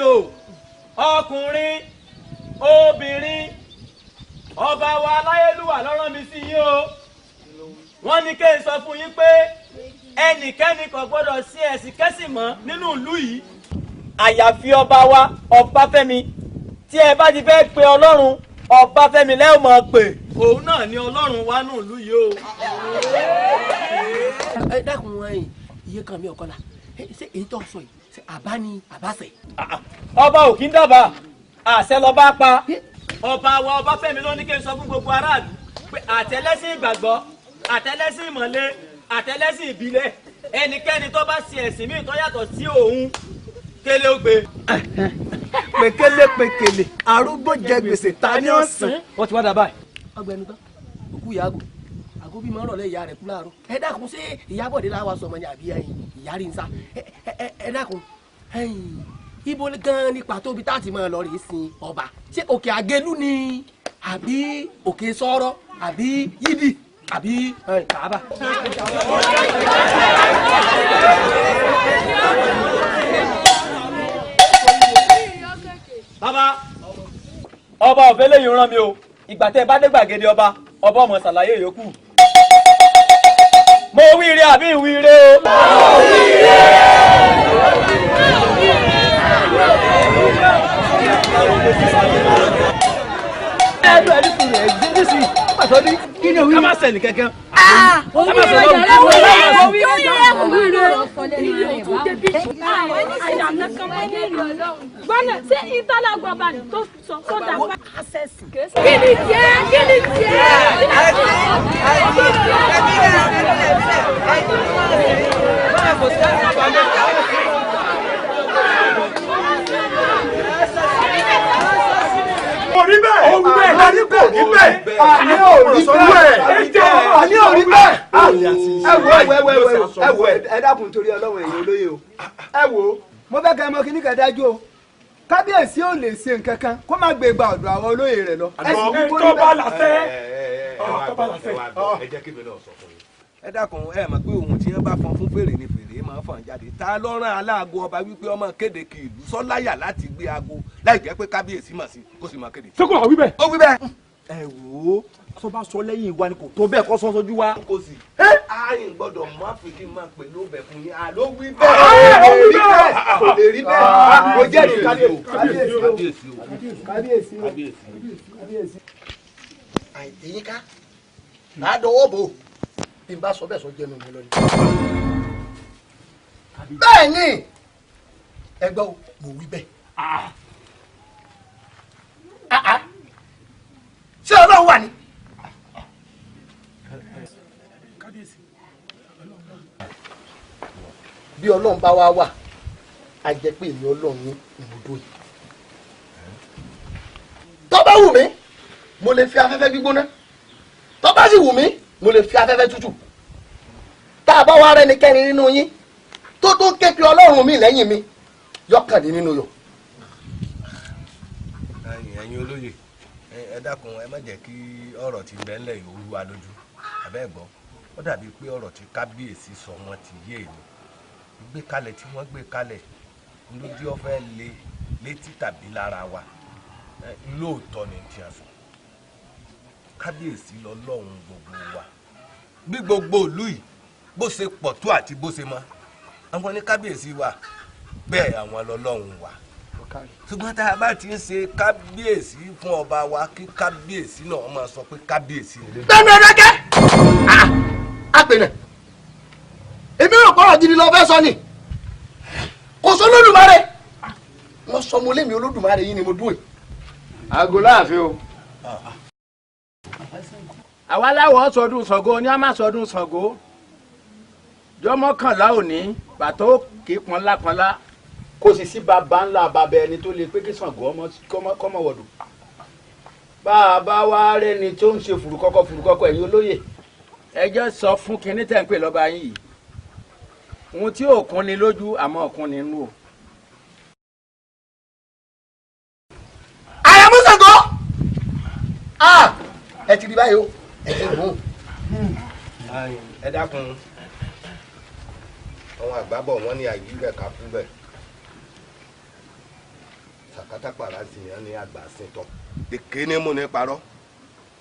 Àlejò, ọkùnrin, obìnrin, ọba wa aláyélúwà ló rán mi sí yín o. Wọ́n ní kí n sọ fún yín pé ẹnikẹ́ni kò gbọ́dọ̀ sí ẹ̀sìn kẹ́sìn mọ́ nínú ìlú yìí, àyàfi ọba wa Ọbáfẹ́mi. Tí ẹ bá ti fẹ́ pe Ọlọ́run, Ọbáfẹ́mi lẹ́ẹ̀ mọ̀ pé òun náà ni Ọlọ́run wa nínú ìlú yìí o. Ẹ dákun, ẹ̀yin iye kan mi ọ̀kọ́lá, ṣé èyí tó sọ yìí, ṣé àbá ni àbáṣẹ? Ọba ò kí ń dábàá, àṣẹ lọba pa. Ọba wa Ọbáfẹ́mi ló ní kí n sọ fún gbogbo aráàlú pé àtẹlẹsìn ìgbàgbọ́, àtẹlẹsìn ìmọ̀le, àtẹlẹsìn ìbílẹ̀, ẹnikẹ́ni tó bá ṣe ẹ̀sìn míì tó yàtọ̀ sí òun, kélé ó gbé. Pèkélé pèkélé, arúgbó jẹ gbèsè, ta ni ó san? Wọ́n ti wá dà báyìí. Ọgbẹni tán, òkú ìyá àgò àgò bí máa ń rọ̀lẹ́, ìyá rẹ̀ kú láàárọ̀. Ẹ dákun, ṣé Ìyábọ̀dé láwa sọmọ ni àbí ẹ̀yin ìyá rí n sá? Ẹ dákun, ẹ̀yin ibo gan ní pàtó ibi tá a ti máa lọ rèé sin ọba? Ṣé Òkè Àgélú ni, àbí Òkè Sọ́rọ́, àbí Yídì, àbí Kàábà? Bàbá ọba, òfin lẹ́yìn rán mi o. Ìgbà tẹ́ ẹ bá dé gbàgede ọba, ọba ọmọ ṣàlàyé yòókù. Mo wíire àbí ìwíire o? Mo wíire. Ẹnu ẹni sùn rẹ̀ ẹ ní sùn pàṣọ ní kí ni ká má sẹ́ni kankan. Ká má sọ lọ́wọ́. Gbọ́nà, ṣé ìtàlágbọ̀n bá ní tó sọ sọ́dà pa? Kí ni tiẹ̀? Kí ni tiẹ̀? Kò rí bẹ́ẹ̀. Ó wí bẹ́ẹ̀. Àní kò rí bẹ́ẹ̀. Àní ò rí bẹ́ẹ̀. Àní ò rí bẹ́ẹ̀. Ẹ wo, ẹ wo, ẹ wo, ẹ wo, ẹ dákun, torí Ọlọ́run, ẹ̀yin olóye o, ẹ wo, mo fẹ́ kẹ́ ẹ mọ kíní kan dájú o. Kábíyèsí ò lè ṣe nǹkan kan kó má gbé gba ọ̀dọ̀ àwọn olóyè rẹ̀ lọ. Ẹ sì ní kó rí tó bá bẹ́ẹ̀. làṣẹ. Ẹ Tó bá làṣẹ. ẹ jẹ́ kí mi náà sọ fún yín. Ẹ dákun, ẹ mọ̀ pé ohun tí wọ́n bá fọn fún fèrè ni fèrè máa ń fọn jáde. Ta ló rán aláàgọ́ ọba wípé ọmọ kéde kí ìlú sọ́láyà láti gbé aago láì jẹ́ pé kábíyèsí mọ̀ sí kó sì máa kéde? Ṣé kò wá wí bẹ́ẹ̀? Ó wí bẹ́ẹ̀. Ẹ wò ó, tó bá sọ lẹ́yìn ìwà ni kò tó bẹ́ẹ̀ kọ́ sọ sójú wa. Kò sí. Ààyè gbọ́dọ̀ mú àfikún máa pè ló bẹ̀ fún yín. Àló wí bẹ́ẹ̀. Kò lè rí bẹ́ẹ̀, kò lè rí bẹ́ẹ̀. Mo jẹ́rìí kábíyèsí o. Kábíyèsí o. Kábíyèsí o. Kábíyèsí. Kábíyèsí. Àìtẹ́yìn ká ládọ́wọ́ bò, bí n bá sọ bẹ́ẹ̀, sọ jẹnu mi lọ ni. Bẹ́ẹ̀ ni, ẹ gbọ́ o, mo wí bẹ́ẹ̀. Ah, ah. Ṣé Ọlọ́run wà ní? Kábíyèsí. Bí Ọlọ́run bá wá wà, á jẹ́ pé èmi Ọlọ́run ní ibùdó yìí. Tó bá wù mí, mo lè fi afẹ́fẹ́ gbígbóná. Tó bá sì wù mí, mo lè fi afẹ́fẹ́ tútù. Tá a bá wá rẹ́nikẹ́ni nínú yín tó tó ké pe Ọlọ́run mi lẹ́yìn mi, yọkàndín nínú yọ. Ẹ̀yin olóye, ẹ dákun, ẹ má jẹ́ kí ọ̀rọ̀ tí bẹ́ẹ̀ ńlẹ̀ yìí ó rú wa lójú. Àbẹ́ gbọ́, ó dàbí pé ọ̀rọ̀ tí kábíyèsí sọ, wọ́n ti yé èmi. Ìgbékalẹ̀ tí wọ́n gbé kalẹ̀ lójú ọ̀fẹ́ lé létí tàbí lára wa. Lóòótọ́ ni tí a sọ, kábíyèsí lọ́lọ́run gbogbo wa. Bí gbogbo ìlú yìí bó ṣe pọ̀ tó àti bó ṣe mọ́, àwọn ní kábíyèsí wa, bẹ́ẹ̀ àwọn lọ́lọ́run wa. Ṣùgbọ́n tá a bá ti ń ṣe kábíyèsí fún ọba wa, kí kábíyèsí náà máa sọ pé kábíyèsí ni. Gbẹ́nu ẹ dákẹ́ àpènà. Èmi rò pọ̀rọ̀ gidi lọ fẹ́ sọ ni. Kò sọ Olódùmarè, wọ́n sọ mo lémi Olódùmarè yìí ni mo dúró yìí. Aago láàfin o. Àwa láwọ̀ sọdún Ṣàngó ní a máa sọdún Ṣàngó jọmọkànlá òní bàtó kì í pọnlápọnlá, kò sì sí bàbá ńlá bàbá ẹni tó lè pé kí Ṣàngó ọmọ kọ́mọ wọ̀dù. Bá a bá wá rẹni tó ń ṣe fùrùkọ́kọ́ fùrùkọ́kọ́, ẹ̀yin olóyè, ẹ jẹ́ sọ fún kinní tẹ̀ ń pè lọ́ba yín yìí, ohun tí ò kún ni lójú àmọ́ òkun ni nú o. Àrẹ̀mú Ṣàngó, ẹ ti rí báyìí o, ẹ ti gùn. Ẹ dákun, àwọn àgbà bọ̀, wọ́n ní àyí bẹ̀ ká kú bẹ̀. Sàkátà pàrà sí yẹn ní àgbà síntọ́. Èké ní mú ní parọ́,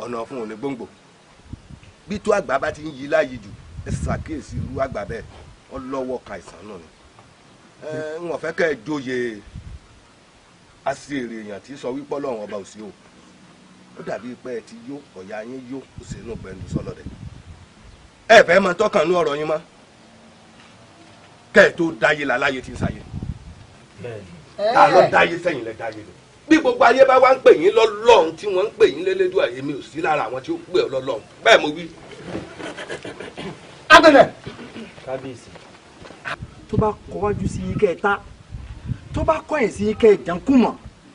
ọ̀nà fún òní gbòǹgbò. Bí tó àgbà bá ti ń yí láàyè jù, ẹ ṣàkíyèsí irú àgbà bẹ́ẹ̀, ọ lọ́wọ́ ka ìsàn náà ni. Ẹ ń wọ̀n fẹ́ kẹ́ ẹ joyè aṣèrè èèyàn tí sọ wípé Ọlọ́run ọba ò sí o. Ó dàbí pé ẹ ti yó, ọ̀yà yín yó, ó sì inú gbẹ̀ndù sọlọ́dẹ̀. Ẹ fẹ́ mọ tọkàn ní ọ̀rọ̀ yín mọ́. Kẹ́ ẹ tó dáyé la láyé tí ń sáyé. Ta ló dáyé sẹ́yìn lẹ dáyé lọ. Bí gbogbo ayé bá wá ń pè yín lọ́lọ́run tí wọ́n ń pè yín lélédùà, èmi ò sí lára àwọn tí ó pè ọ́ lọ́lọ́run. Bẹ́ẹ̀ mo wí. Agbẹ̀dẹ̀. Kábíyèsí. Tó bá kọwájú sí yín kẹ́ ẹ ta, tó bá kọ̀yìn sí yín kẹ́ ẹ jànkúmọ̀,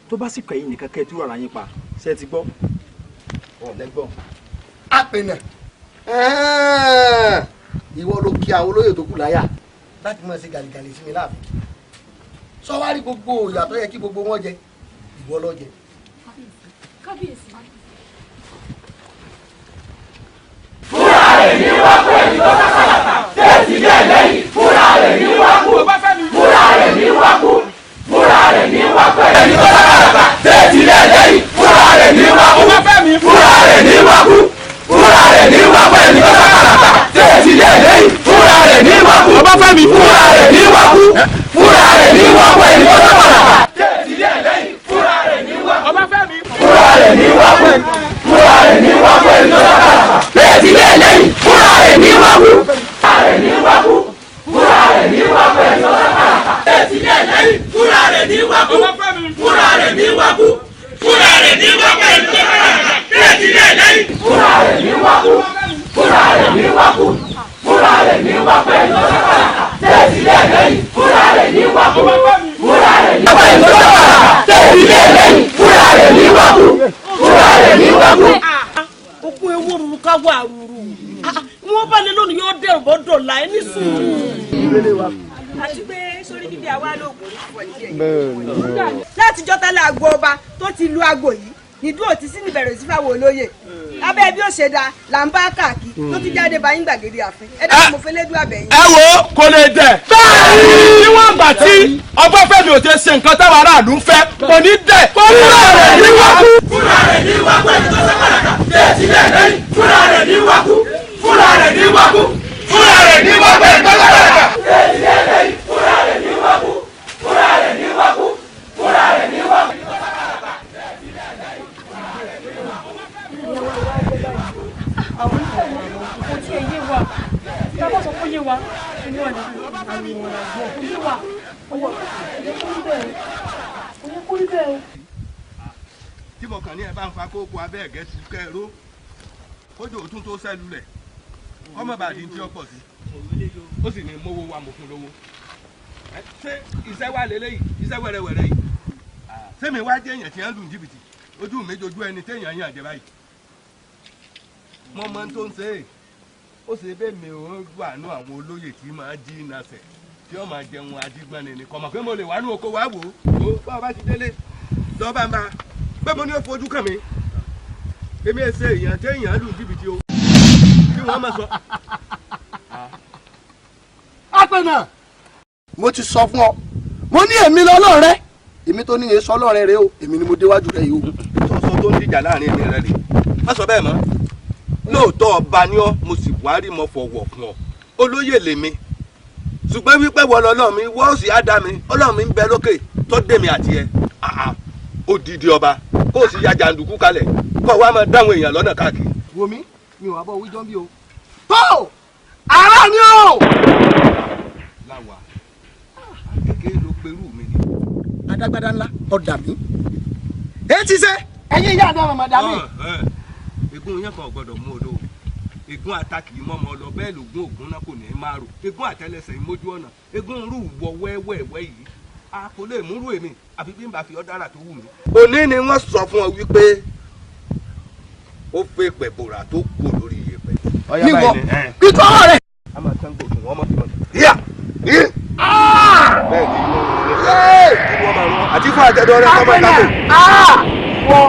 tó bá sì kọ̀yìn nìkan kẹ́ ẹ tú ara yín pa. Ṣé ẹ ti gbọ́? Ọ̀lẹ́gbọ̀n. Apẹ̀nà, ìwọ ló kí àwọn olóyè tó kù láyà láti máa ṣe gàlìgàlì sí mi láàfin. Sọ wá rí gbogbo ìyà tó yẹ kí gbogbo wọn jẹ, ìwọ ló jẹ. Kábíyèsí. Fúnra rẹ̀ ní wá kú ẹni tó sákàlàkà tẹ́ẹ̀tì dẹ̀ lẹ́yìn. Fúnra rẹ̀ ní wá kú. Fúnra rẹ̀ ní wá kú. Fúnra rẹ̀ ní wá kú ẹni tó sákàlàkà tẹ́ẹ̀tì dẹ̀ lẹ́yìn. Fúnra rẹ̀ ní wá kú. Fúnra rẹ̀ ní wá kú. Fúnra rẹ̀ ní wá kú ẹni tó sákàlàkà tẹ́ẹ̀tì dẹ̀ lẹ́yìn. Fúnra rẹ̀ ní wá kú. Fúnra rẹ̀ ní wá kú. Fúnra rẹ̀ ní wá kú ẹni tó sákàlàkà tẹ́ẹ̀tì dẹ̀ lẹ́yìn. Fúnra rẹ̀ ní wá kú. Fúnra rẹ̀ ní wá kú. Fúnra rẹ̀ ní wá kú ẹni tó sákàlàkà tẹ́ẹ̀tì dẹ̀ lẹ́yìn. Fúnra rẹ̀ ní wá kú. Fúnra rẹ̀ ní wá kú. Fúnra rẹ̀ ní wá kú ẹni tó sákàlàkà tẹ́ẹ̀tì dẹ̀ lẹ́yìn. Fúnra rẹ̀ ní wá kú. Fúnra rẹ̀ ní wá kú. Fúnra rẹ̀ ní wá kú ẹni tó sákàlàkà tẹ́ẹ̀tì dẹ̀ lẹ́yìn. Fúnra rẹ̀ ní wá kú. Fúnra rẹ̀ ní wá kú. Fúnra rẹ̀ ní wá kú ẹni tó sákàlàkà tẹ́ẹ̀tì dẹ̀ lẹ́yìn. Fúnra rẹ̀ ní wá kú. Fúnra rẹ̀ ní wá kú ẹni tó sákàlàkà tẹ́ẹ̀tì dẹ̀ lẹ́yìn. Fúnra rẹ̀ ní wá kú. Fúnra rẹ̀ ní wá kú. Ogún ewu ruru ká wà ruru. Wọ́n bá lé lónìí yóò dẹ̀rù bọ́ dọ̀la ẹ ní sùúrù. Àti pé sórí bíbí àwa lóògùn orí fífọ́ díẹ̀ yìí. Látijọ́ tálẹ̀ àgbo ọba tó ti lu àgbo yìí nìdú òtí sí níbẹ̀rẹ̀ sí fáwọn olóyè. Abẹ́ bí ó ṣe da là ń bá káàkiri tó tún jáde bá yín gbàgede ààfin. Ẹ dákun, mo fẹ́ lédú àbẹ̀yìn. Ẹ wo, kò lè dẹ̀. Níwọ̀n ìgbà tí Ọbáfẹ́mi ò ti ṣe nǹkan táwọn aráàlú ń fẹ́, kò ní dẹ̀. Fúnra rẹ̀ ní wá kú. Fúnra rẹ̀ ní wá kú ẹni tó sákàlàkà tẹ́ẹ̀tì dẹ̀ lẹ́yìn. Fúnra rẹ̀ ní wá kú. Fúnra rẹ̀ ní wá kú. Fúnra rẹ̀ ní wá kú ẹni tó sákàlàkà tẹ́ẹ̀tì dẹ̀ lẹ́yìn. Fúnra rẹ̀ ní wá kú. Fúnra rẹ̀ ní wá kú. Fúnra rẹ̀ ní wá kú. Kò tí ẹ yé wa, tá a bá sọ fún yé wa, ìwọ ni kò yé wa. Ọwọ́ kò yẹ kó rí bẹ́ẹ̀ o, kò yẹ kó rí bẹ́ẹ̀ o. Tí mo kàn ní ẹ bá ń fa kókó abẹ́ ẹ̀gẹ́ ti kẹ́ ẹ ró kójú òtún tó sẹ́lu lẹ̀ ọmọ bàdí tí ó pọ̀ sí, ó sì ní mówó wa, mo fún lówó. Ṣé iṣẹ́ wa lélẹ́yìí, iṣẹ́ wẹ́rẹ́wẹ́rẹ́ yìí? Sẹ́mi wá jẹ́ èèyàn tí wọ́n lù ní jìbìtì, ojú mi jojú ẹni téèyàn yàn jẹ báyìí. Mo mọ tó ń ṣe é, ó ṣe bẹ́ẹ̀ mi ò wà nú àwọn olóyè tí máa jí nasẹ̀ tí ó máa jẹun ajígbọ́n ni. Kọ̀mọ̀ pé mo lè wà nú oko wa wò ó. Bá a bá ti délé lọ́ọ́ bá ń bá pé mo ní ó fojú kàn mí, èmi ẹ̀ ṣe èèyàn téèyàn lù jìbìtì o kí wọ́n máa sọ. Apẹ̀nà, mo ti sọ fún ọ, mo ní èmi lọ́lọ́rẹ́, èmi tó ní yẹn sọ lọ́rẹ́ rẹ o, èmi ni mo déwájú rẹ yìí o. Sọ tó ń dìjà láàrin èmi rẹ rè, má sọ bẹ́ẹ̀ mọ́. Lóòótọ́ ọba ni ọ́, mo sì wá rí mo fọ̀wọ̀ fún ọ, olóyè lèmi, ṣùgbọ́n wípé wọ́n lọ́lọ́ mi, wọ́n sì á dá mi, Ọlọ́run mi ń bẹ lókè tó dé mi àti ẹ. Odidi ọba kó o sì ya jàǹdùkú kalẹ̀ kó o wá máa dáhùn èèyàn lọ́nà káàkiri. Wo mi, mi ò wá bọ́ wíjọ́ bí o. Tó ara mi o. Láwa kékeré ló perú mi ni. Adágbádá ńlá ọ̀dà mi. Èyí ti ṣe ẹ̀yin ìyá àdá màmá dà mí. Ègún yẹn kan ò gbọdọ̀ mú odò, ègún ata kì í mọ́mọ́ lọ bẹ́ẹ̀, lògún ògún náà kò ní í máa rò, ègún àtẹlẹsẹ̀ ìmójú ọ̀nà, ègún rú wọ wẹ́wẹ́wẹ́ yìí a kò lè múrú èmi àfi bí n bá fi ọ́ dára tó wù mí. Òní ni wọ́n sọ fún ọ wípé ó fẹ́ pẹ̀ bòrà tó kù lórí iyẹ̀pẹ̀. Níwọ kíkọ́ rẹ̀. A máa tán gbòògùn wọn mọ́ fi mọ́. Yíyà yí. Bẹ́ẹ̀ ni inú rẹ̀ kí wọ́n máa rán àti fún àtẹ̀dọ́ rẹ̀ kọ́ máa dábò. Wọ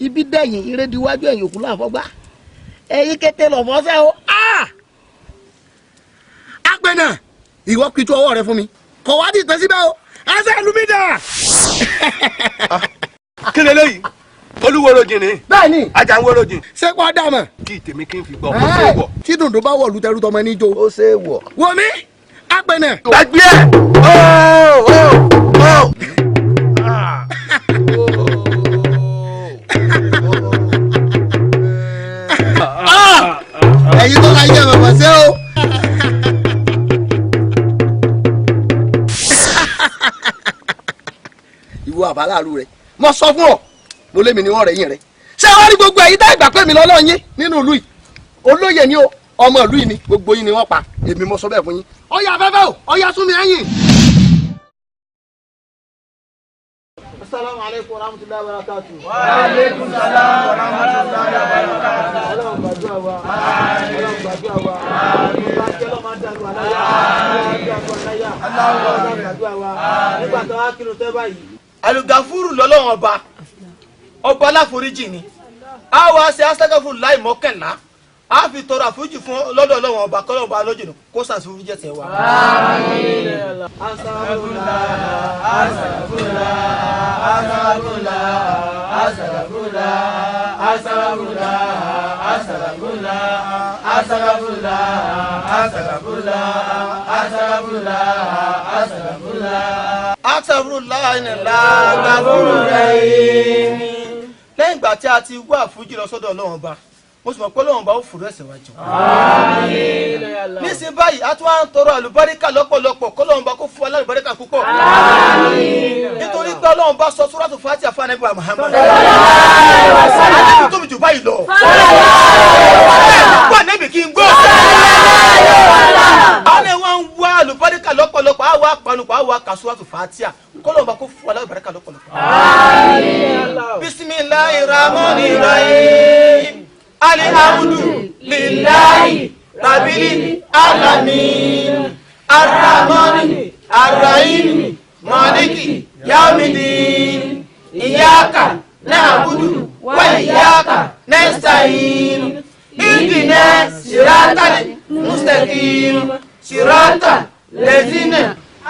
ibi dẹ̀yìn ìrẹ́díwájú ẹ̀yìn òkú láàfọ́gbá ẹ̀yìn kété lọ̀fọ́sẹ́ o. Apẹ̀nà, ìwọ pitú ọwọ́ rẹ fún mi, kọ̀ wá di ìtàn síbẹ̀ o. Aṣọ ìlú mi dà. Kí leléyìí? Olúworojìn ni. Bẹ́ẹ̀ni. Ajanworojìn. Ṣé kò dà mọ̀? Kí tèmi kí n fi gbọ́, ó ṣe é wọ̀. Tí dùndún bá wọ̀lú tẹrú tọmọ níjó. Ó ṣe é wọ̀. Wo mi, apẹ̀nẹ̀. Gbàgbé ẹ̀. Ó ó ó. Ẹ̀yin tó la yẹ bàbá ṣe o. Ìwọ àbáláàrú rẹ, mo sọ fún ọ, mo lémi ni wọn rẹ yín rẹ. Ṣé wàá rí gbogbo ẹ̀yin tá ìgbà pé mi lọ́lọ́ yín nínú ìlú yìí? Olóyè ni o, ọmọ ìlú yìí ni, gbogbo yín ni wọ́n pa, èmi mo sọ bẹ́ẹ̀ fún yín. Ọya afẹ́fẹ́ o, ọya sún mi ẹ̀yìn. Assalamu alaikum warahmatullahi wabarakatuh. Wa alaikum salam warahmatullahi wabarakatuh. Ọlọ́run gbàdúrà wa. Ọlọ́run gbàdúrà wa. Nígbà tí Ọlọ́run máa ń dànù aláyà. Ọlọ́run dànù aláyà. Ọlọ́run gbàdúrà wa. Nígbà tó wá kírun tẹ́ báyìí. Alugafuru lọ́lọ́run ọba, ọba aláforíjì ni. A wá ṣe asagafuru láì mọ́kànlá. A fi tọrọ àforíjì fún lọ́dọ̀ Ọlọ́run ọba kọ́lọ́run ọba lójúnù kó sàṣùrù jẹ̀sẹ̀ wa. Lẹ́yìn ìgbà tí a ti wá àforíjì lọ sọ́dọ̀ Ọlọ́run ọba, mo sì mọ̀ pé Ọlọ́run bá ó fòrò ẹ̀ṣẹ̀ wa jọ. Nísìnyí báyìí a tún wá ń tọrọ àlùbáríkà lọ́pọ̀lọpọ̀ kọ́lọ́run bá kó fún wa lálùbáríkà púpọ̀. Nítorí pé Ọlọ́run bá sọ Súrátù Fátíhà fún Ànábì wa Muhammad. Ànábì tóbi jù báyìí lọ. Ẹ̀ẹ́dì Ànábì kí n gbọ́. Àwọn ẹ̀ wọ́n ń wá àlùbáríkà lọ́pọ̀lọpọ̀ á wá panupọ̀ á wá ka Súrátù Fátíhà kọ́lọ́run bá kó fún wa lálùbáríkà lọ́pọ̀lọpọ̀. Bismillahir Rahmanir Rahim. Alhamdu lillahi rabbil alamin arrahmani arrahim maliki yawmiddin iyyaka na'budu wa iyyaka nasta'in ihdina siratal mustaqim siratal ladzina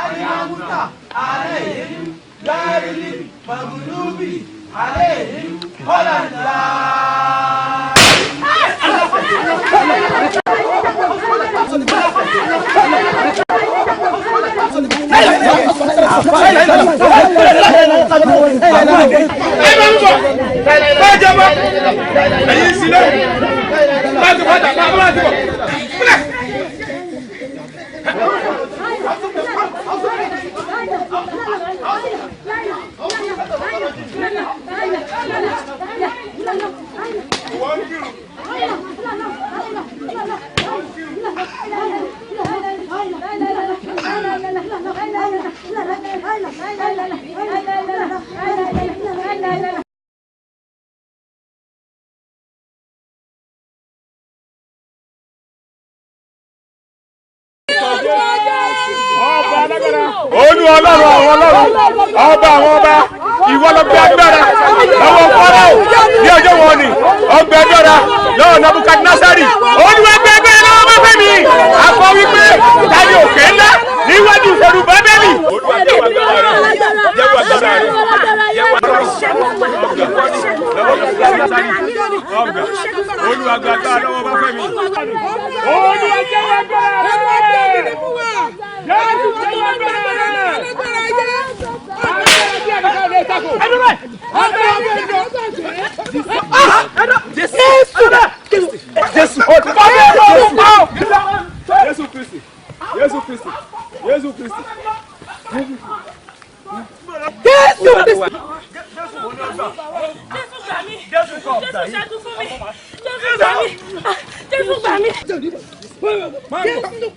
an'amta alayhim ghayril maghdubi alayhim waladdallin. Olú Ọlọ́run àwọn ọlọ́run, ọba àwọn ọba, ìwọ ló gbé agbára lọ́wọ́ Fáráò ní ọjọ́ wọn ni ọgbẹ́ agbára lọ́wọ́ Nebukadnasari. Olúwa gbé agbára lọ́wọ́ bàbá mi, akọ wípé tani òkè ńlá níwájú ìṣẹ̀rù Bábélì. Olúwa jẹ́wọ́ agbára rẹ̀, jẹ́wọ́ agbára rẹ̀, jẹ́wọ́ agbára rẹ̀, Olúwa gbé agbára lọ́wọ́ bàbá mi. Olúwa jẹ́wọ́ agbára rẹ̀. Jésù jẹ́wọ́ agbára rẹ̀. Jésù Kristi, Jésù Kristi, Jésù Kristi. Jésù Kristi. Jésù gbà mí. Jésù ṣẹ́gun fún mi. Jésù gbà mí. Jésù gbà mí. Jésù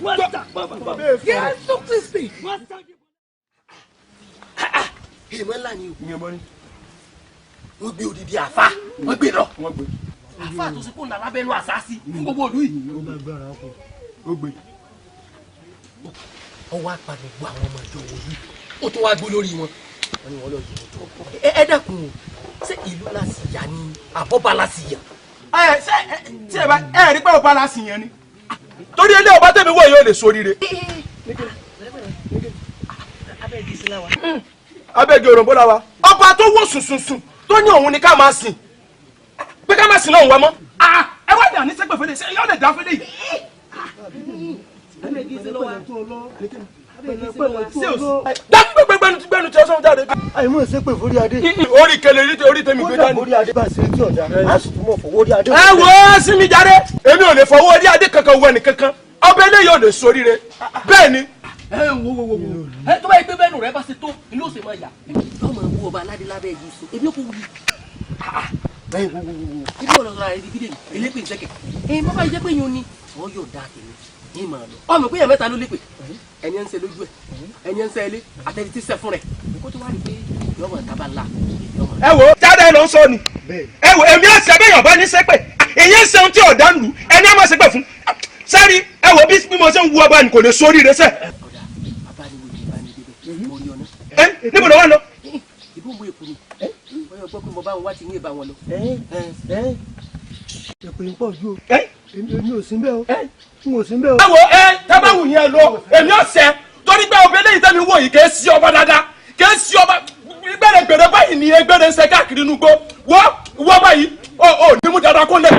Kristi. Jésù Kristi. Èèmọ̀ ńlá ni o. Wọ́n gbé odidi àfa, wọ́n gbé lọ. Àfa tó ṣe kó nà lábẹ́nu àṣàṣì fún gbogbo ìlú yìí. Ọwọ́ apá gbogbo àwọn ọmọ ìjọ wòlíì, ó tún wá gbó lórí wọn. Wọ́n ní wọ́n lọ yìí tó. Ẹ dákun o, ṣé ìlú la sì yà ni àbọ̀bá la sì yà? Ẹ ṣe tí ẹ bá ẹ rí pé ọba la sì yàn ni. Torí ilé ọba tẹ̀mí wọ̀ yóò lè soríire. Abẹ́gi òròǹbó la wa. Ọba tó wò sùnsùnsùn tó ní òun ni ká máa sìn, pé ká máa sìn lọ́hùn wa mọ́. Ẹ wá ní àní sẹ́gbẹ̀ fẹ́lẹ́ ṣé yóò lè dá fẹ́lẹ́ yìí. Dákú gbẹnu tí ọsán jáde. Àìmọ̀ ṣépè forí adé. Orí kele orí tèmi gbé dání. Orí adé bá ṣe tí ọ̀dà, a sì tún mọ̀ fọwọ́ orí adé. Ẹ wo sinmi jáde, èmi ò lè fọwọ́ orí adé kankan wọ ẹnì kankan, ọbẹ̀ eléyìí ò lè soríire bẹ́ẹ̀ ni. Ẹ wo wo wo wo, ẹ tó bá yẹ pé bẹ́ẹ̀ nù rẹ bá ṣe tó ilé ó sì máa yà. Yóò máa wú ọba aládé lábẹ́ yìí sùn, èmi ò kò wuli. Ẹ wo wo wo, ibi ọ̀rọ̀ sọ̀rọ̀ rẹ di bídèmí elépè ìṣẹ́kẹ̀. Ẹ má bá yẹ pé yín ni ọ yóò da tèmi ní màá lọ. Ọmọ pé yẹn mẹ́ta ló lépè, ẹni ń ṣe lójú ẹ, ẹni ń ṣe ilé àtẹni tí ń ṣe fún rẹ. Kó tó wá rí pé yọmọ tábà la. Ẹ wo jáde ló ń sọ ni, ẹ wo èmi àti ẹbí yàn bá ní sẹ́pẹ̀, èyí ń ṣe ohun tí ọ̀dà ń lù ẹni á máa ṣépè fún sẹ́rí. Ẹ wo bí mo ṣe ń wu ọba ni kò lè sórí rẹ sẹ́. Ẹ níbo ló wà lọ. Ìbò wo èkó ni wọ́n yọ gbọ́ pé mo bá wọn wá ti ní ìbá wọn lọ. Èpè ń pọ̀ ju o, èmi ò sí bẹ́ẹ̀ o, n ò sí bẹ́ẹ̀ o. Ẹ wo ẹ tábà wù yẹn lọ, èmi ọ̀sẹ̀ torí pé obìnrin lẹ́yìn tẹ́mi wò yìí kì í sí ọba dáadáa, kì í sí ọba gbẹ̀rẹ̀gbẹ̀rẹ̀ báyìí ni ẹgbẹ̀rẹ̀ ń ṣe káàkiri inú gbó wọ́ wọ́ báyìí ó ò ní mú dáadáa kó lẹ̀.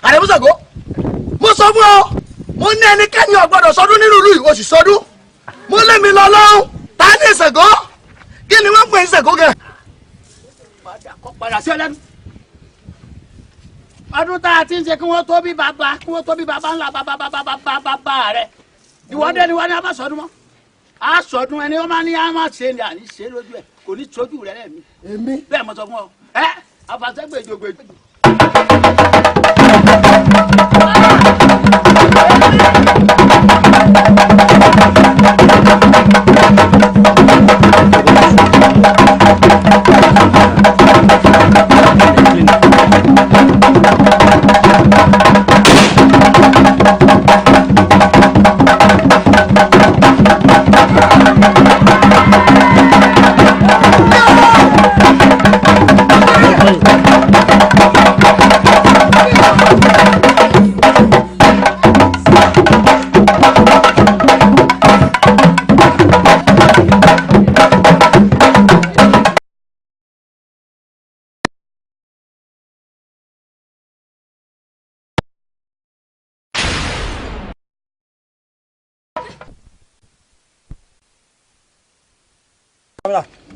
Àrẹ̀mú Ṣàngó, mo sọ fún ọ, mo ní ẹnikẹ́ni ò gbọ́dọ̀ sọdún nínú ìlú yìí, o sì sọdún. Mo lé mi lọ lọ́hùn, ta ní Ṣàngó? Kí ni wọ́n pè ní Ṣàngó gan? Padà sí ọlẹ́nu. Ọdún tá a ti ń ṣe kí wọ́n tó bí bàbá, kí wọ́n tó bí bàbá ńlá bàbá bàbá bàbá bàbá rẹ̀. Ìwọ́dé ni wọ́n ní a máa sọdún mọ́. A sọdún ẹni ó máa ní a máa ṣe ni àní ṣe lójú ẹ kò ní sojú rẹ lẹ́ẹ̀mí. Èmi. Bẹ́ẹ̀ mo sọ fún ọ. Ẹ àfàṣẹ́gbèjògbèjò.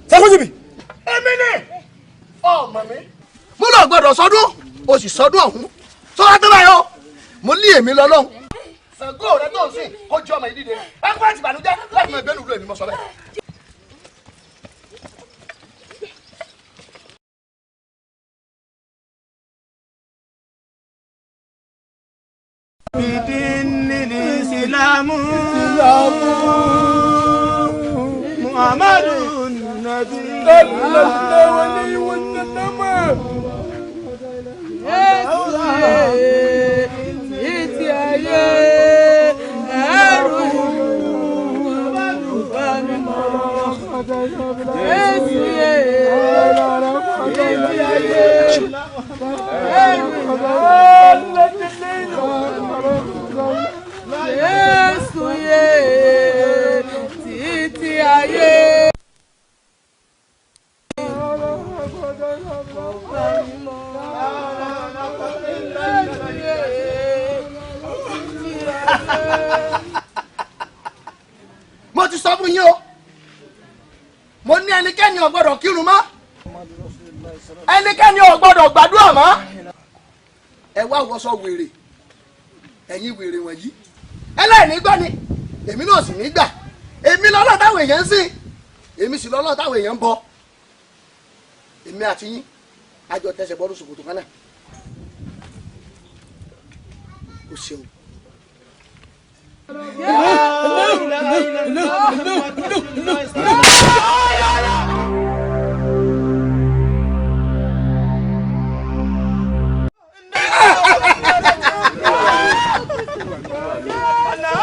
Sakojibi. Èmi ni ọmọ mi. Mo lọ gbọ́dọ̀ sọdún o sì sọdún ọ̀hún sọdún tó báyọ̀ mo lé èmi lọ́lọ́hún. Ṣàngó rẹ tó ń sìn kó jẹ́ ọmọ ìdíje ẹkún àti ìbànújẹ́ láti mọ ìgbẹ́nu ìlú èmi mọ́ sọ bẹ́ẹ̀. Bidinni Islamu Muhammadu Nabi sallallahu alaihi wasallam. Títí ayé ẹrù bá mi mọ́. Jésù yé títí ayé ẹrù Jésù yé títí ayé. Mo ti sọ fún yín o, mo ní ẹnikẹ́ni ò gbọ́dọ̀ kírun mọ́, ẹnikẹ́ni ò gbọ́dọ̀ gbàdúrà mọ́. Ẹ wá wọṣọ wèrè, ẹ̀yin wèrè wọ̀nyí, ẹlẹ́ẹ̀ní gbọ́ ni èmi náà sì ní gbà. Èmi lọ́lọ́ táwọn èèyàn ń sìn, èmi sì lọ́lọ́ táwọn èèyàn ń bọ. Èmi àti yín àjọ tẹsẹ̀ bọ́dún ṣòkòtò kan náà. O ṣeun.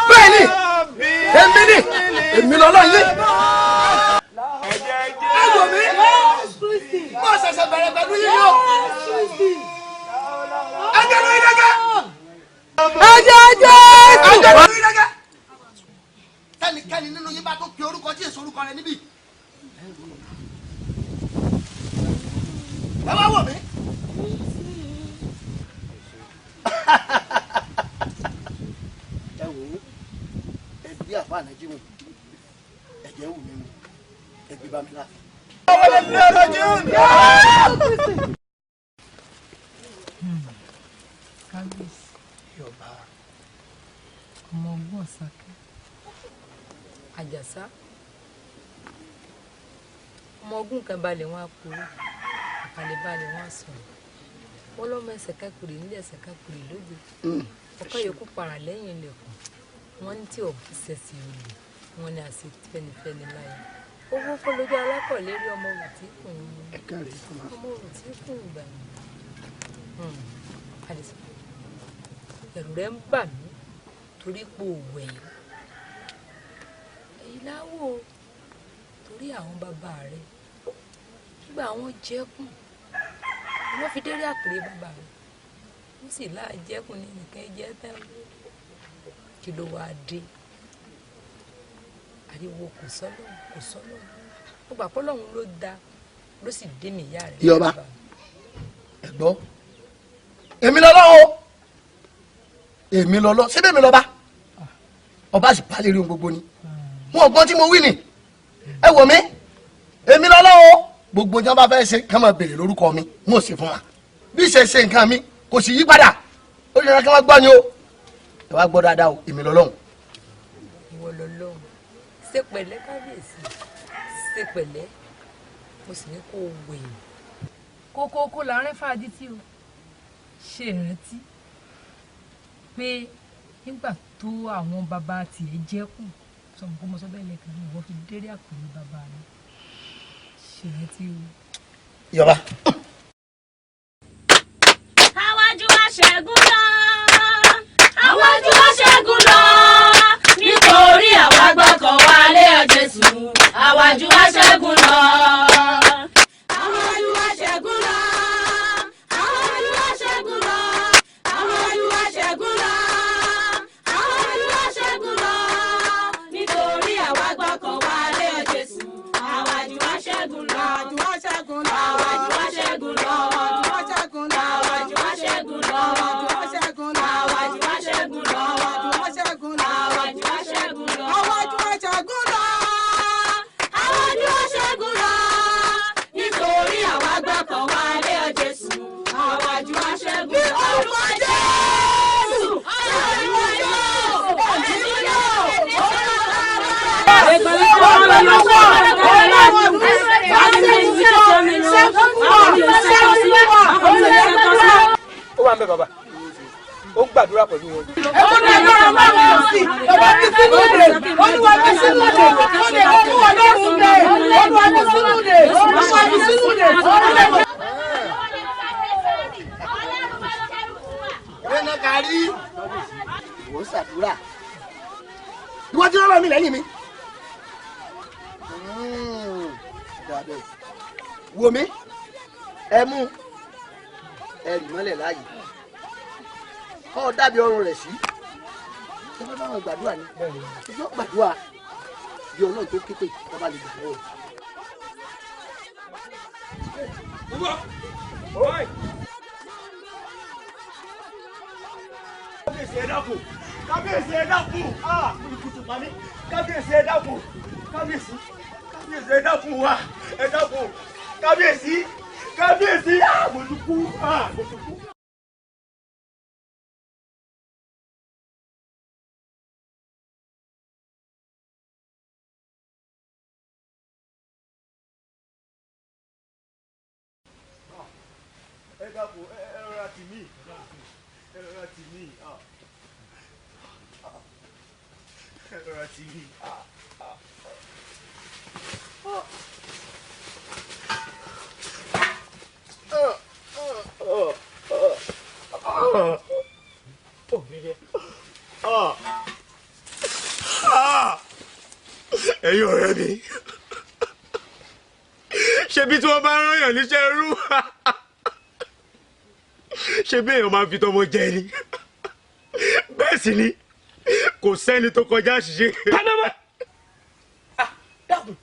Bẹ́ẹ̀ni, èmi ni èmi lọ́lọ́ yín. Ẹ wò mí, mo ṣẹ̀ṣẹ̀ bẹ̀rẹ̀ pẹ̀lú yín o. Ẹgbẹ́ lórí dẹ́gẹ́. Ẹjẹ Jésù. Ẹgbẹ́ lórí dẹ́gẹ́. Kẹ́nikẹ́ni nínú yín bá tó pe orúkọ tí èso orúkọ rẹ níbí. Ẹ wá wò mí. Ẹ wò ó, ẹ bí àfa ànájí mu, ẹ̀jẹ̀ wù mí mu, ẹ gbé bá mi láàfin. Kábíyèsí ọba ọmọ ogun ọ̀sánkẹ́ Àjàsá ọmọ ogun kan balẹ̀ wọn á kúrò àkàlẹ̀ balẹ̀ wọn á sọ̀rọ̀ wọn lọ́mọ ẹsẹ̀ kakuri nílẹ̀ ẹsẹ̀ kakuri lóde ọkọ yòókù para lẹ́yìn ilẹ̀kùn wọn ní tí ọ̀bù ṣẹ̀ṣẹ̀ olè wọn ní àṣẹ fẹnifẹni láyà owó kó lójú alákọ̀ọ́lérí ọmọ òtí kùn ọmọ òtí kùn gbà mí. Àdìsá ẹ̀rù rẹ̀ ń bà mí torí pé òwò ẹ̀yìn èyí láwò torí àwọn bàbá rẹ̀ nígbà àwọn jẹ́kùn wọ́n fi déré àpèrè bàbá rẹ̀ wọ́n sì láàjẹ́kùn ní nìkan jẹ́ tán kí ló wáá dé ariwo kò sọ́lọ́hún kò sọ́lọ́hún ó gbà pọ́lọ́hún ló da ló sì dé mi ìyá rẹ̀. Ìyọba ẹ gbọ́, èmi lọ́lọ́ o, èmi lọ́lọ́ síbẹ̀ mi lọ́ba ọba sì bá lè rí ohun gbogbo ni wọn ò gbọ́n tí mo wí ni. Ẹ wò mí, èmi lọ́lọ́ o, gbogbo tí wọ́n bá fẹ́ ṣe kí wọ́n máa béèrè lórúkọ mi, n ò sì fún wa bí ṣe ṣe nǹkan mi kò sì yí padà. Ó yẹ kí wọ́n gbọ́ ni o, ẹ wá gbọ́ dáadáa o, èmi lọ́lọ́hún. Ìwọ lọ́lọ́hún Ṣe pẹ̀lẹ́ kábíyèsí, ṣe pẹ̀lẹ́. Mo sì ní kó o wẹ̀yìn kókókó láàrin fàájì tí o ṣe ìrántí pé nígbà tó àwọn bàbá tiẹ̀ jẹ́ kù sọmọ kó mo sọ bẹ́ẹ̀ lẹ́ẹ̀kan ní ìwọ fi déré àpèrè bàbá mi, ṣe ìrántí o. Yọba. Àwájú wa ṣẹ́gun lọ. Àwájú wa ṣẹ́gun lọ. Nítorí àwa gbọ́kàn wa lé ọ Jésù. Àwájú wa ṣẹ́gun lọ. Àwájú wa ṣẹ́gun lọ. Àwájú wa ṣẹ́gun lọ. Àwájú wa ṣẹ́gun lọ. Àwájú wa ṣẹ́gun lọ. Nítorí àwa gbọ́kàn wa lé ọ Jésù. Àwájú wa ṣẹ́gun lọ. Àwájú wa ṣẹ́gun lọ. Àwájú wa ṣẹ́gun lọ. Àwájú wa ṣẹ́gun lọ. Àwájú wa ṣẹ́gun lọ. Àwájú wa ṣẹ́gun lọ. Àwájú wa ṣẹ́gun lọ. Àwájú wa ṣẹ́gun lọ. Àwájú wa ṣẹ́gun lọ. Àwájú wa ṣẹ́gun lọ. Àwájú wa ṣẹ́gun lọ. Nítorí àwa gbọ́kàn wa lé ọ Jésù. Àwájú wa ṣẹ́gun lọ. Ní orúkọ Jésù. Àwájú wa Ó wà ń bẹ bàbá, ó ń gbàdúrà pẹ̀lú wọn. Gbẹ́nà kárí. Ìwọ ń ṣàdúrà. Ìwọ tí lọ́rọ̀ mi lẹ́yìn mi. Wò mí, ẹ mú ẹ rì mọ́lẹ̀ láàyè. Kọ́ ọ dábì ọrùn rẹ̀ sí. Ṣé bá báwọn gbàdúrà ni? Yóò gbàdúrà bí Ọlọ́run tó képe tó bá lè gbà lọ́wọ́. Kábíyèsí ẹ dákun, kábíyèsí ẹ dákun, ah, kùtùkùtù pa mí, kábíyèsí ẹ dákun, kábíyèsí, kábíyèsí ẹ dákun wa, ẹ dákun, kábíyèsí, kábíyèsí, ah, mo ti kú, ah, mo ti kú. Ẹ dákun, ẹ rọra tì mí, ẹ rọra tì mí, ah, ẹ rọra tì mí, ah, ah. Ẹ̀yin ọ̀rẹ́ mi, ṣebí tí wọ́n bá rán yàn níṣẹ́ rú, ṣebí èèyàn máa fi tọmọ jẹ ni, bẹ́ẹ̀ sì ni kò sẹ́ni tó kọjá àṣìṣe. Panama, dákun,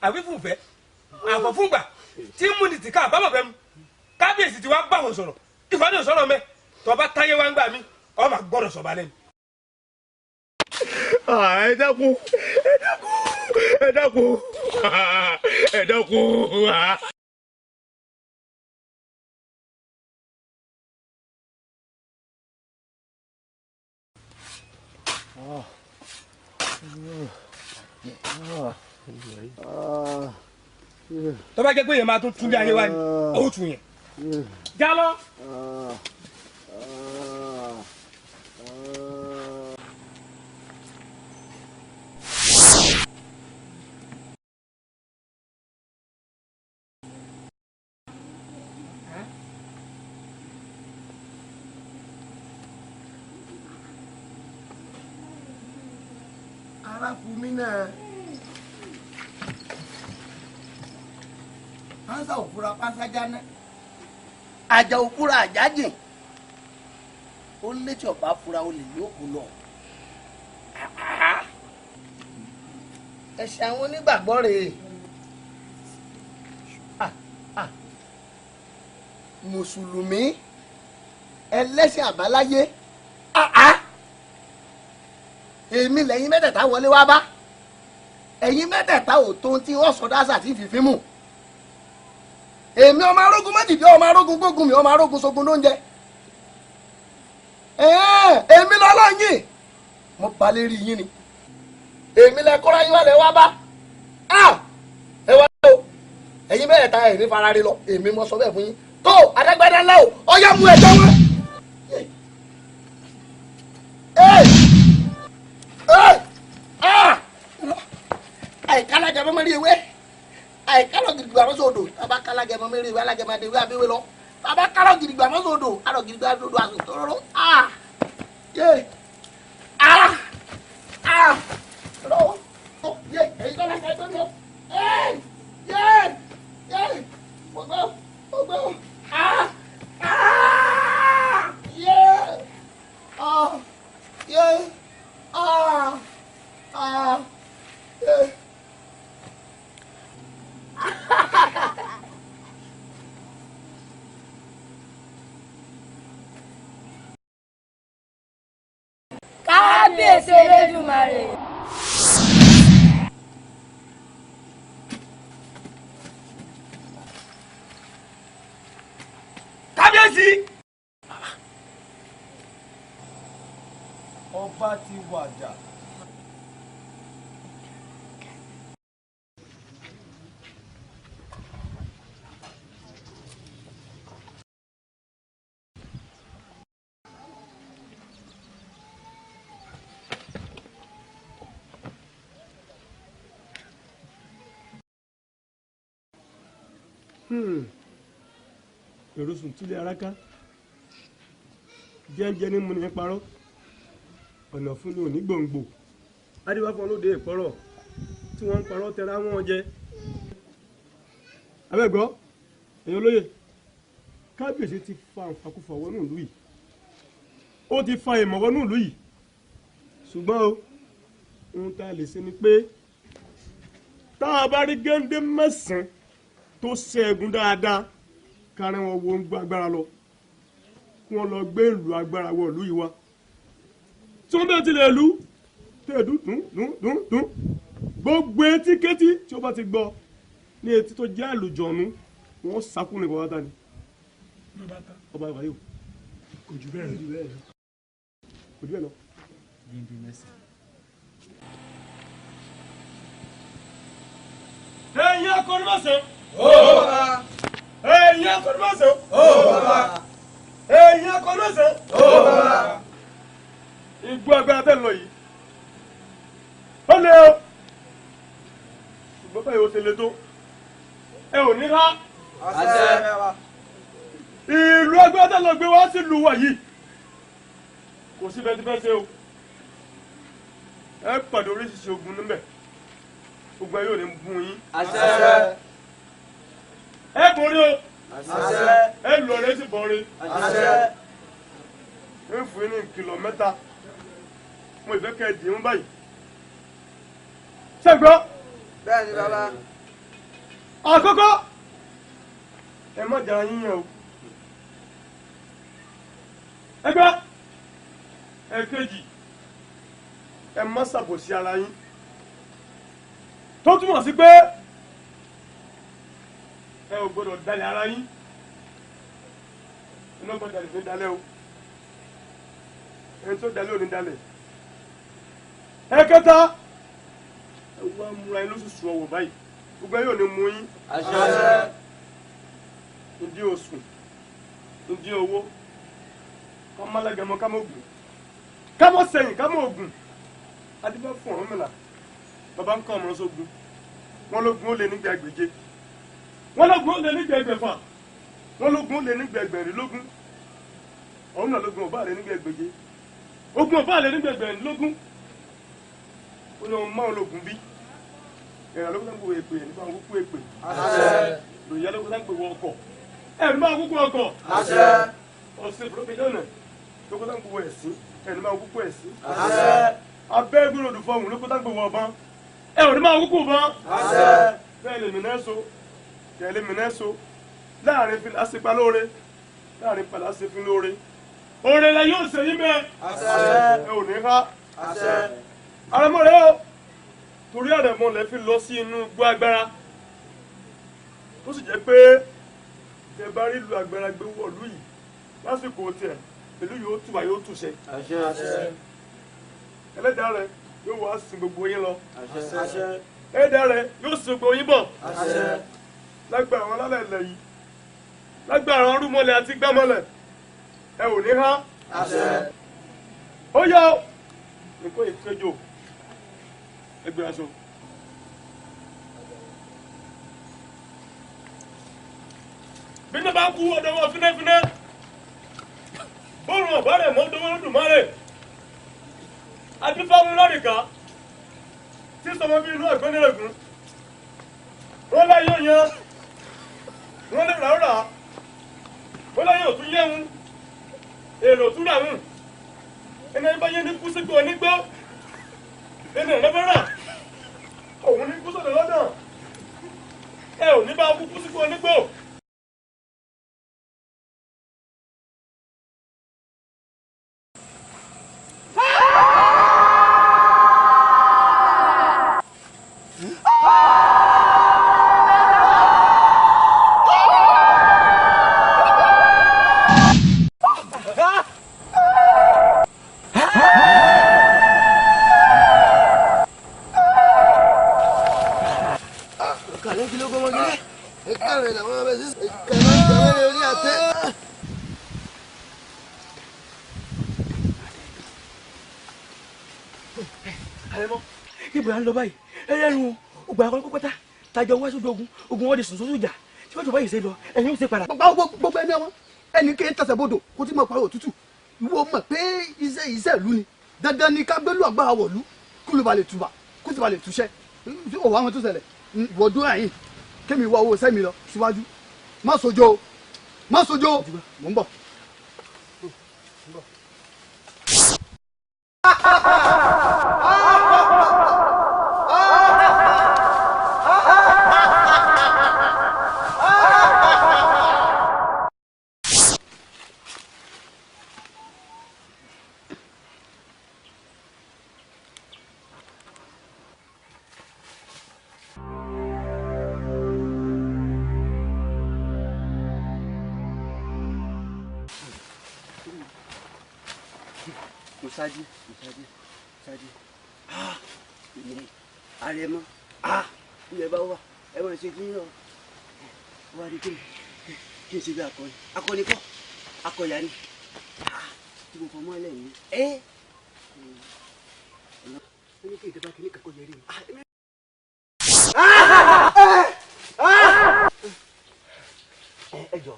àwífúnfẹ́ àfọ̀fúngbà tí mú ni tìka àbámọ̀ fẹ́ mu, kábíyèsí ti wá bá wọn sọ̀rọ̀, ìfọdún sọ̀rọ̀ mẹ́ tọba táyé wá ń gbà mí, ọ máa gbọ́dọ̀ sọ̀ba lẹ́nu. Ẹ dákun, ẹ dákun, ẹ dákun, ẹ dákun. Tọ́ba jẹ́ pé èèyàn máa tún tún bí ayé wa ni, ó tún yẹn. Jálọ. Ara fún mi náà. Pánsá òfura pánsá jáná. Àjà òfura àjà jìn. Ó létí ọ̀bá fura olè yóò kú lọ. Ẹ̀sìn àwọn onígbàgbọ́ rèé. Mùsùlùmí ẹlẹ́sìn àbáláyé. Èmi lẹ́yìn mẹ́tẹ̀ẹ̀ta wọlé wá bá. Ẹ̀yin mẹ́tẹ̀ẹ̀ta ò tó tí wọ́n sọ dáṣà tí fìfín mù. Èmi ọmọ arógun méjìdí, ọmọ arógun gbógun mi, ọmọ arógun sogun lóúnjẹ. Èmi lọ́lọ́yìn mo balẹ̀ rí yín ni. Èmi lẹ kọ́ra yín wá lẹ wá bá. Ẹ wá o, ẹ̀yin bẹ́ẹ̀ ta ẹ̀ ní farare lọ, èmi mo sọ bẹ́ẹ̀ fún yín. Tó adágbádá ńlá o, ọyá mú ẹjọ́ wọn. Àìkálágẹmọ mẹ́rin ewé, àìkálọ̀ gidigba mọ́sọ̀ odò, tàbá kálágẹmọ mẹ́rin ewé, alágẹmọ adé ewé abéwé lọ, tàbá kálọ̀ gidigba mọ́sọ̀ odò, alọ̀ gidigba odò àsùntòrò. Kábíyèsí Elédùmarè. Kábíyèsí. Ọba ti wàjà. Èrò sùn túlẹ̀ aráká jẹ́ńjẹ́ ní múni parọ́ ọ̀nà fún ní òní gbòǹgbò adébáfọ́n lóde ìpọ́rọ̀ tí wọ́n ń parọ́ tẹra wọn jẹ. Abẹ́gbọ́ ẹ̀yin olóyè, kábíyèsí ti fa àǹfààkùfà wọnú ìlú yìí, ó ti fa ìmọ̀ wọnú ìlú yìí. Ṣùgbọ́n o, ohun tá a lè ṣe ni pé tá a bá rí géńdé mẹ́sàn-án tó ṣẹ́gun dáadáa, kárin wọn wo ń gbọ́ agbára lọ, kí wọ́n lọ gbé ìlú agbára wọ ìlú yìí wá. Tí wọ́n bẹ́ẹ̀ tilẹ̀ lù tẹ̀ dùn dùn dùn dùn dùn, gbogbo etí kétí tí ó bá ti gbọ́ ní etí tó jẹ́ àlùjọ̀nù, wọ́n sákún ní bàbá ni. Ọba ìwà yìí kò jù bẹ́ẹ̀ lọ, kò jù bẹ́ẹ̀ lọ. Ẹ̀yin akọni má ṣe. Ẹ̀yin akọni má ṣe. Ẹ̀yin akọni má ṣe. Igbó agbára tẹ́ ń lọ yìí ó lé o, ṣùgbọ́n báyìí ó ṣe le tó, ẹ ò ní rá. Ìlú agbára tẹ́ ń lọ gbé wá sí ìlú wa yìí, kò sí bẹ́ẹ̀ tí fẹ́ ṣe o. Ẹ pàdé oríṣiríṣi ogun níbẹ̀, ogun ẹ yóò ní bú yín. Ẹ borí o, ẹ lọ rẹ sí borí. Ẹ fún yín ní ìkìlọ̀ mẹ́ta, mo ìfẹ́ kẹ́ ẹ dì í mú báyìí. Ṣé gbọ́? Bẹ́ẹ̀ni bàbá. Àkọ́kọ́, ẹ má jara yín yẹn o. Ẹ gbọ́? Ẹ̀kejì, ẹ má ṣàbòsí ara yín. Tó túmọ̀ sí pé ẹ ò gbọ́dọ̀ dalẹ̀ ara yín. Iná gbọ́dọ̀ dalẹ̀ ní dalẹ̀ o. Ẹni tó dalẹ̀ ò ní dalẹ̀. Ẹ̀kẹta, ẹ wá múra yín lóṣooṣù ọwọ́ báyìí, gbogbo ẹ yóò ní mú yín. Ndí oṣù, ndí owó, kọ́mọ́lẹ́gẹmọ kámọ́gùn, kámọ́ sẹ́yìn kámọ́ ògùn. Adébá fún Ọ̀rúnmìlà, bàbá ń kọ́ ọmọ sógun, wọn lógun ó lé nígbà ẹgbẹ̀je, wọn lógun ó lé nígbà ẹgbẹ̀fà, wọn lógun ó lé nígbà ẹgbẹ̀rínlógún. Ọ̀rúnmìlà lógun ò bá lé nígbà ẹgbẹ̀je, ogun ò bá lé nígbà ẹgbẹ̀rínlógún. Ó ní wọn máa lógun bí ẹ̀rọ lókun tó ń pè èpè nípa àwọn kúkú èpè, lòyà lókun tó ń pè wọ ọkọ̀, ẹ̀rọ máa kúkú ọkọ̀, ọ̀sẹ̀ ìfúrọ́pẹ̀jọ́nà lókun tó ń pè wọ ẹ̀sìn, ẹ̀rọ máa kúkú ẹ̀sìn, abẹ́ gbọ́dọ̀ fọhùn lókun tó ń pè wọ ọ̀bọ̀n, ẹ̀rọ máa kúkú ọ̀bọ̀n. Bẹ́ẹ̀ lè mìíràn so, tẹ̀lé mìíràn so, láàrin fi lásìpa lóore, láàrin padà ṣe fi lóore, oore la yóò ṣe yín bẹ́ẹ̀, ẹ ò ní ká àrẹ̀mọ rẹ o. Torí àrẹ̀mọ lẹ fi lọ sí inú igbó agbára, ó sì jẹ́ pé tẹ bá rí ìlú agbára gbé wọ̀lú yìí lásìkò tiẹ̀, ìlú yóò tùbà yóò túṣẹ. Ẹlẹ́dàá rẹ Yóò wá sin gbogbo yín lọ. Ẹ̀dá rẹ̀ yóò sin gbogbo yín bọ̀. Lágbára àwọn alálẹ̀ ilẹ̀ yìí, lágbára àwọn rúmọlẹ̀ àti gbámọlẹ̀, ẹ ò ní há. Ó yá o, nǹkan ìfẹ́jọ́ ẹgbẹ́ aṣọ. Bí ní bá kú ọ̀dọ̀ wọn fínáfíná, bóòrùn ọ̀bá rẹ̀ mọ́ ọdún wọn lódùmarè. Adífáwọn lọ́rìnká tí sọmọ bí inú ẹ̀gbọ́n wọ́n láyé yan, wọ́n lè rà ó rà, wọ́n láyé òtún yẹ̀hún, èrò tún rà hùn. Ẹni bá yé ní kú sígbó onígbó, ẹni ẹ̀rọ bá rà, òun ní kú sọ̀dọ̀ lọ́dọ̀. Ẹ ò ní bá kú kú sígbó onígbó. Ibo la ń lọ báyìí? Ẹlẹ́nu ògbà akọ́ni pátá tajọ wá sójú ogun, ogun wọn di sùn sójú ìjà tí wọ́n jọ báyìí ṣe lọ ẹ̀yin ó ṣe padà. Gbogbo ẹni wọn ẹni kí n tẹsẹ̀ bodò kó tí mo parí òtútù, ìwọ mọ̀ pé iṣẹ́ iṣẹ́ ìlú ni dandan ni ká gbẹ́lú àgbára wọ̀lú kó ló ba lè tùbà kó sì ba lè túṣẹ́. Òwò àwọn tó ṣẹlẹ̀ ìwọ dúró àyìn kémi wá owó sẹ́mi lọ síwájú. Má sojo, má sojo, mò ń bọ̀. Musaji, Musaji, Musaji. Ah, ilẹ̀ àrẹ̀mọ. Ah, ilẹ̀ bá wà, ẹ máa ṣe kí n lọ. Wá rí kí n ṣe bí akọni. Akọni kọ́, akọ̀yà ni. Ah, tí mo fọmọ́ lẹ̀ ní. Ẹ́ ẹ ní kí ìjọba kìíní kankan yẹrí mi. Ẹ jọ,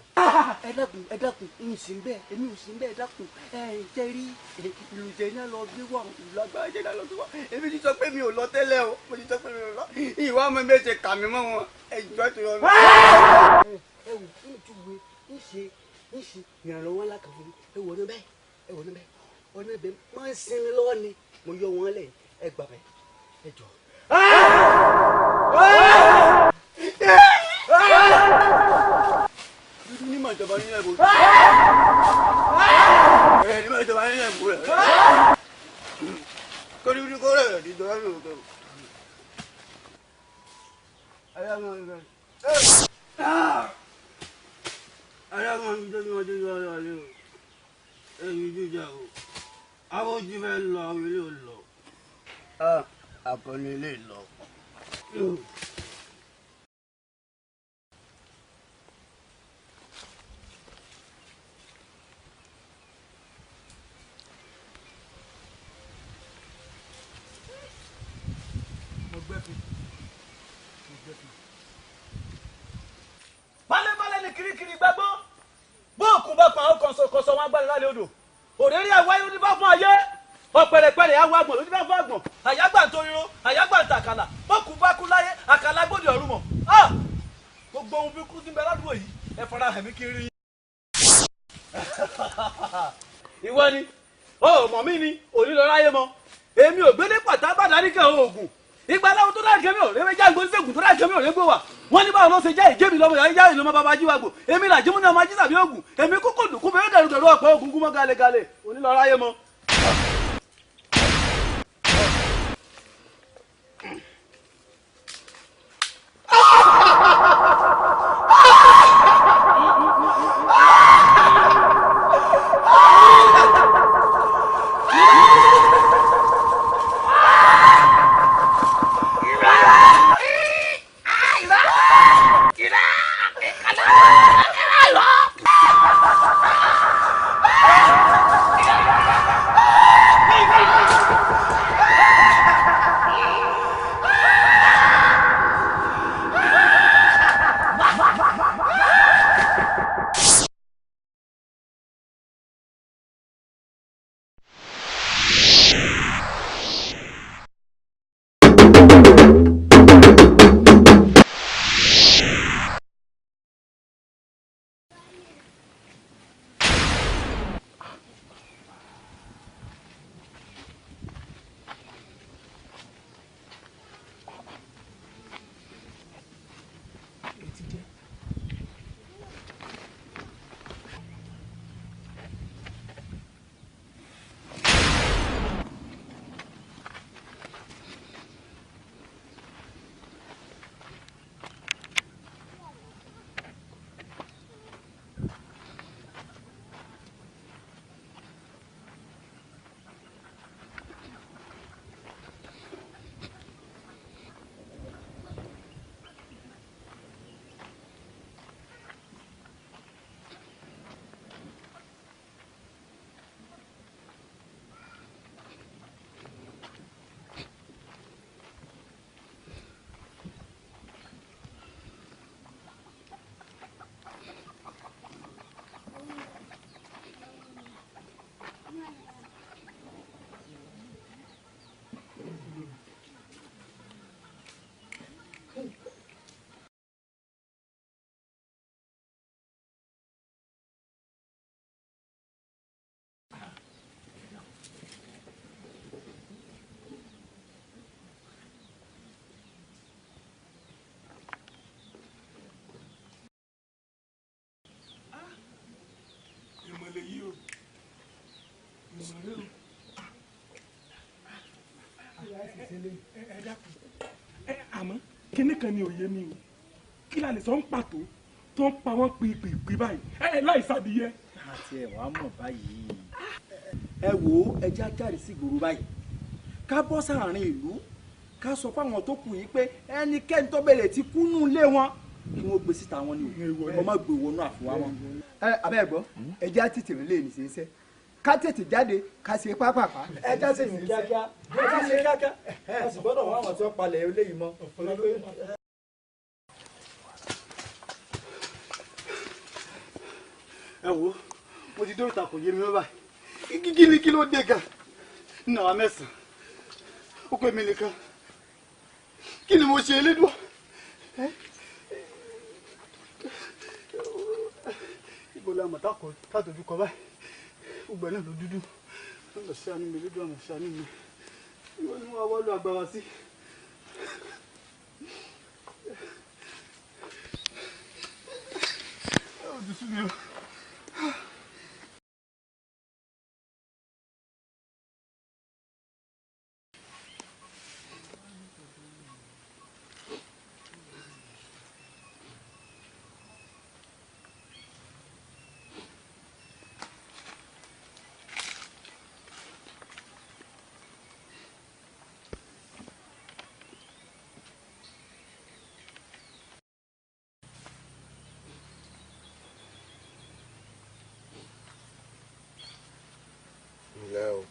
ẹ dákun, ẹ dákun, n sì ń bẹ, èmi ò sì ń bẹ, ẹ dákun. Ẹ jẹ́ rí ìlú jẹ iná lọ gbé wà, ìlú agbára jẹ iná lọ gbé wà. Èmi ti sọ pé mi ò lọ tẹ́lẹ̀ o, mo ti sọ pé mi ò lọ. Ìwà ọmọ mi ṣe kà mí mọ́ wọn, ẹ jọ tó yọ. Ẹ wò, n tún wo, n ṣe, n ṣe ìrànlọ́wọ́ ńlá kan fún mi. Ẹ wò ọ̀nà bẹ́ẹ̀, ẹ wò ọ̀nà bẹ́ẹ̀, ọ̀nà bẹ́ẹ̀ máa ń sinmi lọ́wọ́ ni mo yọ wọn lẹ̀, ẹ gbà bẹ́ẹ̀, ẹ jọ. Dúdú ní màá jọba nínú ẹ̀bùn. Ẹ ní màá jọba nínú ẹ̀bùn rẹ̀. Kọ́ni ní kọ́rẹ́ rẹ̀ ní ìjọba nínú ẹ̀bùn. Akọni ilé lọ. Balẹ̀balẹ̀ ni kirikiri gbàgbọ́, bóòkùn bá pa ọkàn kọsọ wọn agbára lálẹ́ odò. Òrèrè àwáyé ló dífá fún ayé, ọ̀pẹ̀rẹ̀pẹ̀rẹ̀ awọ àgbọ̀n ló dífá fún àgbọ̀n. Àyágbà ń toriro, àyágbà ń tàkàlà, bóòkùn bá kú láyé, àkàlà gbòdì ọ̀run mọ̀. Gbogbo ohun bí kú sí bẹ ládùúgbò yìí, ẹ fara hàn mí kí n rí yín. Ìwọ ni, ó mọ̀ mí ni, òní lọ ráyé mọ́. Èmi ò gbélé pàtà bàdá níkẹ́ oògùn. Ìgbàláwo tó dáa kẹ́mi ò rẹ́wẹ́ jágbó oníṣègùn tó dáa kẹ́mi ò rẹ́gbó wà. Wọ́n ní báwo ló ṣe jẹ́ ìjẹ́mi lọ́mọ yàrá ìyá ìlú ọmọ bàbá jíwàgbò. Èmi là jímú náà máa jí sàbí ògùn. Èmi kúkú dùkú bẹ́ẹ̀ dẹ̀rù dẹ̀rù ọ̀pẹ ògùn gúnmọ́ galegale. Onílọ́ra ayé mọ́. Àmọ́ kíní kan ni òye mi o, kí la lè sọ ń pàtó tó ń pa wọ́n pìpìpì báyìí ẹ láì sádìyẹ. Àti ẹ̀ wàá mọ̀ báyìí. Ẹ wo, ẹja jáde sí ìgboro báyìí, ká bọ́ sáàrin ìlú, ká sọ fáwọn tó kù yìí pé ẹnikẹ́ni tó bẹ̀rẹ̀ ti kú nù lé wọn kí wọ́n gbé síta wọn ni o, wọ́n má gbé wọnú àfọwọ́ wọn. Ẹ abẹ́ gbọ́, ẹja tètè lè ní ṣeéṣe, ká tètè jáde ká ṣe pápápá. Ẹja ṣe yìí kíákíá, ẹja ṣe kíákíá, a sì gbọ́dọ̀ wá àwọn tí wọ́n palẹ̀ eléyìí mọ́. Ẹ wo, mo ti dóríta kò yé mi mọ́ báyìí. Kí ni kí ló dé gan? Nínú àwa mẹ́sàn-án, ó pè mí nìkan. Kí ni mo ṣe elédùn? Ibo la mọ̀ tá dojú kọ báyìí? Gbogbo ẹ̀ náà ló dúdú. Wọ́n lọ ṣàánú mi, elédùn àmọ̀ ṣàánú mi. Ìwọ ni wọ́n wá lọ agbára sí. Ó ti sú mi o. Ǹlẹ́ o.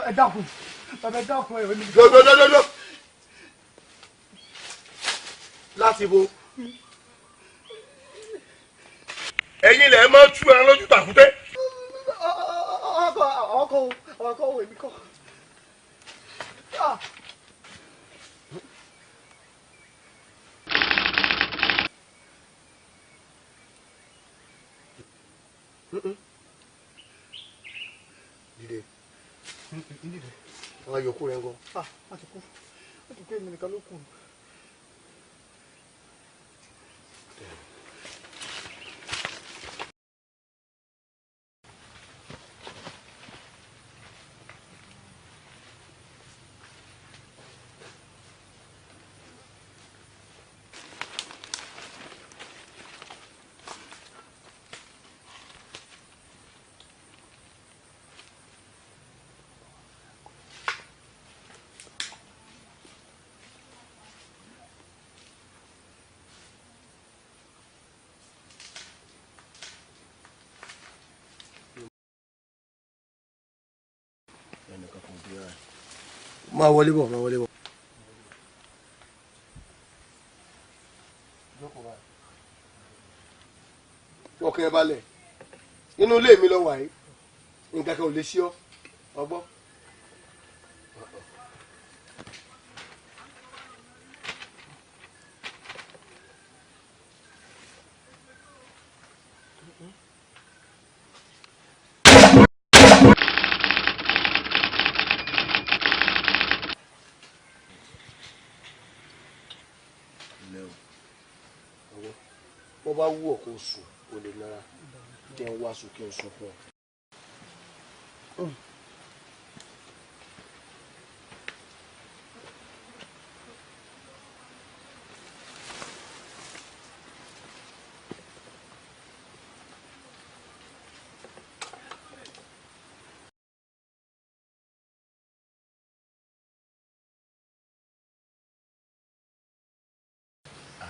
Ẹ dákun bàbá, ẹ dákun, ẹ wẹ́mi. Dòdòdòdòdò láti bo. Ẹ̀yin lẹ máa tú ẹran lójú tàkúté. Ọkọ ọkọ ọkọ èmi kọ. Dìde, àwọn yòókù rẹ ń kọ́. Wọ́n ti kú, wọ́n ti kú, èmi nìkan ló kù. Máa wọlé bọ̀, máa wọlé bọ̀. Ọkàn ẹ balẹ̀, inú ilé mi lọ wà yìí, nǹkan kan ò lè ṣí ọ ọgbọ́. Bó bá wù ọ́ kó sùn, o lè nara jẹ́ ń wá sùn kí n sùn fún ọ.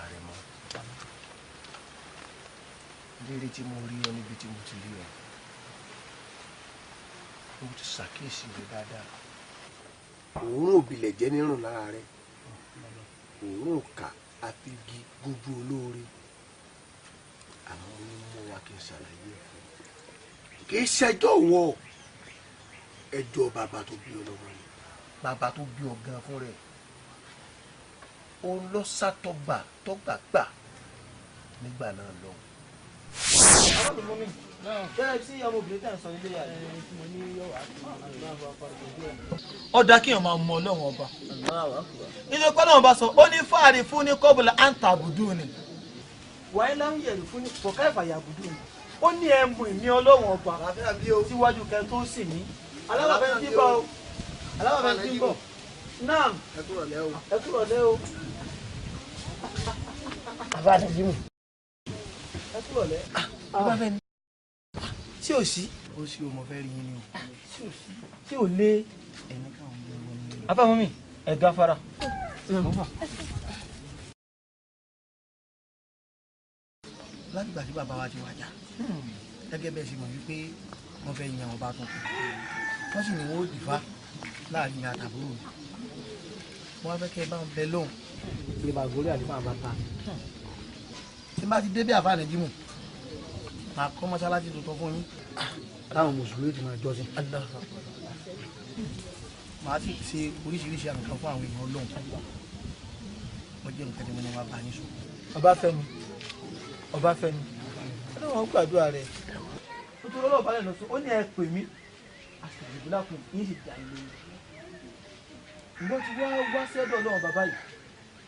Àrẹ̀mọ, lérí tí mo rí ọ níbi tí mo ti rí ọ, mo ti ṣàkíyèsí rẹ dáadáa. Òórùn òbílẹ̀ jẹ́ nírùn lára rẹ, òórùn kà àfigi gúnjú olóore. Àmọ́ onímọ̀ wa kì í ṣàlàyé ẹ̀ fún un. Kì í ṣẹjọ́ wọ ẹjọ́ bàbá tó bí ọ lọ́mọ ni, bàbá tó bí ọ gan fún rẹ̀ òun lọ sátọgbà tọgbà gbà nígbà náà lọ. Ó dáa kéèyàn máa mọ Ọlọ́run ọba, nítorí pé Ọlọ́run ọba sọ, ó ní fáàrí fún ní kọ́bùlà àǹtà àbùdù ni wàá láwùjọ yẹ̀rù fún ní fọ̀ká ìfàyà àbùdù ni. Ó ní ẹ mú ìmí Ọlọ́run ọba síwájú kẹ tó sì ní. Alábàáfẹ́ tí ń bọ̀ o, alábàáfẹ́ tí ń bọ̀. Naam. Ẹ kúrò lẹ́ o. Ẹ kúrò lẹ́ o. Bàbá Nàìjíríà. Ẹ kúrò lẹ́. Bàbá Fẹ́mi. Ṣé o sí? Ó sì o, mo fẹ́ rí yín ni o. Ṣé o sí? Ṣé o lé? Bàbá mọ́mì, ẹ gáfárà. Látìgbà tí bàbá wa ti wàjà, gẹ́gẹ́ bẹ́ẹ̀ ṣe mọ̀ wípé wọ́n fẹ́ yan ọba tuntun, wọ́n sì ní wọ́n ó dìfá láàrin àtàbúrò mi. Wọ́n á fẹ́ kẹ́ ẹ bá ń bẹ lóhùn. Ilé bàbá orí àlùfáà bàbá mi. Tí n bá ti débí àfáà Nàìjíríà, màá kọ́ mọ́ṣáláṣí tuntun fún yín. Táwọn mùsùlùmí ti máa jọ́sìn. Màá sì ṣe oríṣiríṣi àmì kan fún àwọn èèyàn Ọlọ́run. Wọ́n jẹ́ nǹkan tí mo ní wá bá yín sọ. Ọbáfẹ́mi, Ọbáfẹ́mi, Ọlọ́run gbàdúrà rẹ̀. Nítorí Ọlọ́run balẹ̀ lọ sọ, ó ní ẹ pè mí, a sì dìbò lákùn, yín sì dá ilé. Ìwọ ti wá wá sẹ́dọ̀ Ọlọ́run bàbá yìí,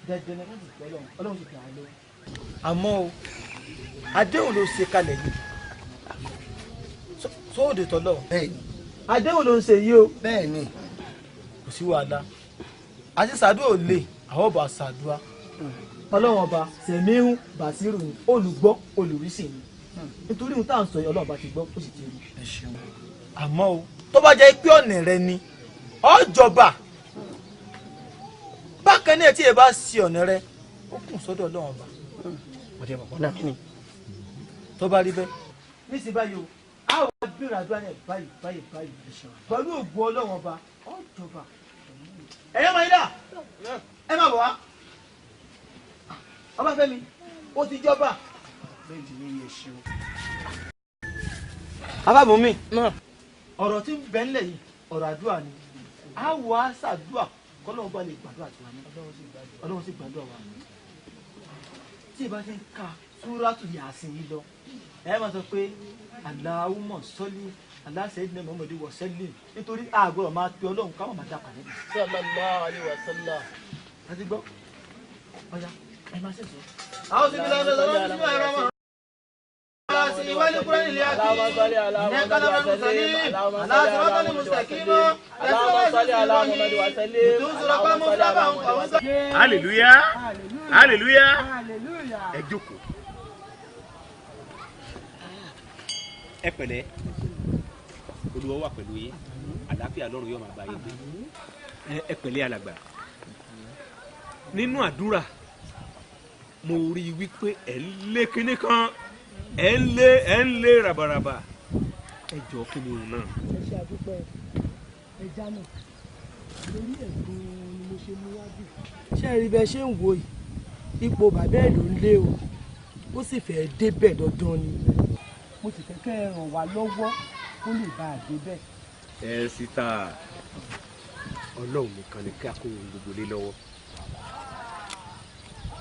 dandan ni láti pẹ́ Ọlọ́run, Ọlọ́run sì dá ilé. Àmọ́ o, àdéhùn ló ṣe kalẹ̀ yìí. Sóòdè tọ́lọ̀. Àdéhùn ló ń ṣe yìí o. Bẹ́ẹ̀ni. Kò sí wàhálà. Àti sàdúrà ò lè, àwọn ọba sàdúrà. Ọlọ́run ọba sẹ̀míhùn bàṣírù ni olùgbọ́ olùrísì ni. Nítorí ohun tá à ń sọ yìí Ọlọ́run ọba ti gbọ́ ó sì ti rí. Àmọ́ o, tó bá jẹ́ pé ọ̀nà rẹ ni, ọ̀jọba. Bákan náà tí ẹ bá ṣe ọ̀nà rẹ, ó kùn sọ́dọ̀ Ọlọ́run ọba. Tó bá rí bẹ́ẹ̀. Níṣẹ́ báyìí o, a wá bẹ̀rẹ̀ àdúrà náà báyìí báyìí báyìí. Pẹ̀lú ògùn Ọlọ́run ọba, ọ̀jọba. Ẹ̀yọ́ máa ń dà, ẹ má bọ̀ wá. Ọbáfẹ́mi, ó ti jọba. Abábọ̀mí, ọ̀rọ̀ tí ń bẹ ńlẹ̀ yìí, ọ̀rọ̀ àdúrà ni. A wà á ṣàdúrà kọ́lọ́run bá lè gbàdúrà tiwa ní. Ọlọ́run sì gbàdúrà wa. Tí ìbá ti ń ka Súrátù Yásìn yìí lọ, ẹ máa sọ pé Allahumma salli ala sayyidina Muhammad wa sallim, nítorí a gbọ́dọ̀ máa pe Ọlọ́run ká má máa dá pàdé. Sallallahu alaihi wa sallam. A ti gbọ́, ọ̀ya ẹ máa ṣe sọ. Àwọn òsì bíi lọ́dọ̀ lọ́dọ̀ nínú ẹ̀rọ ọmọ. Hallelujah, hallelujah. Ẹ jókòó. Ẹ pẹ̀lẹ́, Olúwa wà pẹ̀lú yín, àlàáfíà Ọlọ́run yóò máa bá yín gbé. Ẹ pẹ̀lẹ́ alàgbà. Nínú àdúrà, mo rí i wípé ẹ ń lé kinní kan, ẹ ń lé rabaraba. Ẹ jọ kí ni òun náà. Ẹ ṣe àdúpẹ́ ẹja náà lórí ẹ̀gbọ́n ni mo ṣe mú wájú. Ṣé ẹ rí bẹ́ẹ̀ ṣe ń wo yìí, ipò bàbá ẹ̀ ló ń lé o, ó sì fẹ́ẹ́ débẹ̀ dandan ni. Mo sì fẹ́ kẹ́ ẹ ràn wá lọ́wọ́ kó lè bá a débẹ̀. Ẹ síta, Ọlọ́run nìkan ni kí a kó ohun gbogbo lé lọ́wọ́.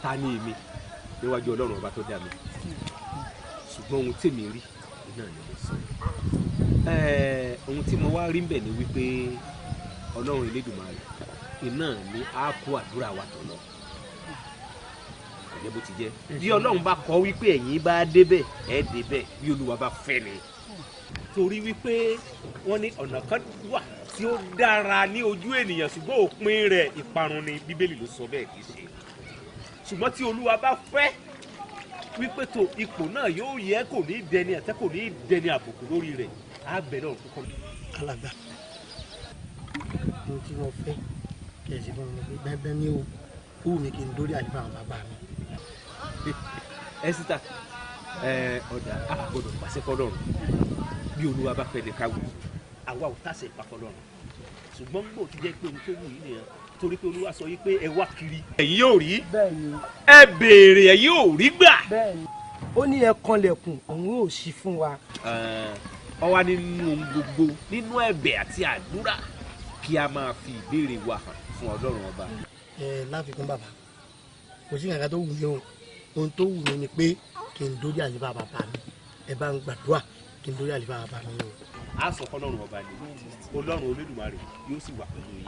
Ta ni èmi níwájú Ọlọ́run ọba tó dá mi? Ṣùgbọ́n ohun tèmi rí náà ni mo sọ. Ohun tí mo wá rí ń bẹ̀ ni wípé Ọlọ́run Elédùmarè iná ni a kó àdúrà wa tọ̀ lọ. Kò jẹ́ bó ti jẹ́. Bí Ọlọ́run bá kọ wípé ẹ̀yin bá débẹ̀, ẹ débẹ̀ bí Olúwa bá fẹ́ ni. Torí wípé wọ́n ní ọ̀nà kan wà tí ó dára ní ojú ènìyàn, ṣùgbọ́n òpin rẹ̀ ìparun ni. Bíbélì ló sọ bẹ́ẹ̀, kì í ṣe. Ṣùgbọ́n tí Olúwa bá fẹ́ wípé tó ipò náà yóò yẹ, kò ní dẹni àtẹ, kò ní dẹni àbùkù lórí rẹ̀, á bẹ̀ náà kókó. Alàgbà, ohun tí mo fẹ́ kí ẹ sì fún mi pé dandan ni o, ó wù mí kí n dórí àlùfáà àwọn bàbá mi. Ẹ síta, ọ̀dà a gbọ́dọ̀ pàṣẹ fọlọ́run. Bí Olúwa bá fẹ́ ní ká wù, àwa ò tàṣẹ ìpàfọlọ́run. Ṣùgbọ́n gbòò ti jẹ́ pé ohun tó wù yín nìyẹn, torí pé Olúwa sọ yìí pé ẹ wá kiri, ẹ̀yin yóò rí, ẹ béèrè, ẹ̀yin yóò rí gbà. Ó ní ẹ kanlẹ̀kùn, òun yóò ṣí fún wa. Ó wà nínú ohun gbogbo, nínú ẹ̀bẹ̀ àti àdúrà, kí a máa fi ìbéèrè wa hàn fún Ọlọ́run ọba. Ẹ láfikún bàbá, kò sí nǹkan tó wù mí o. Ohun tó wù mí ni pé kí n dórí àlùfáà bàbá mi. Ẹ bá ń gbàdúrà kí n dórí àlùfáà bàbá mi o. A sọ fọ́lọ́run ọba ni, Ọlọ́run Olódùmarè yóò sì wà pẹ̀lú yín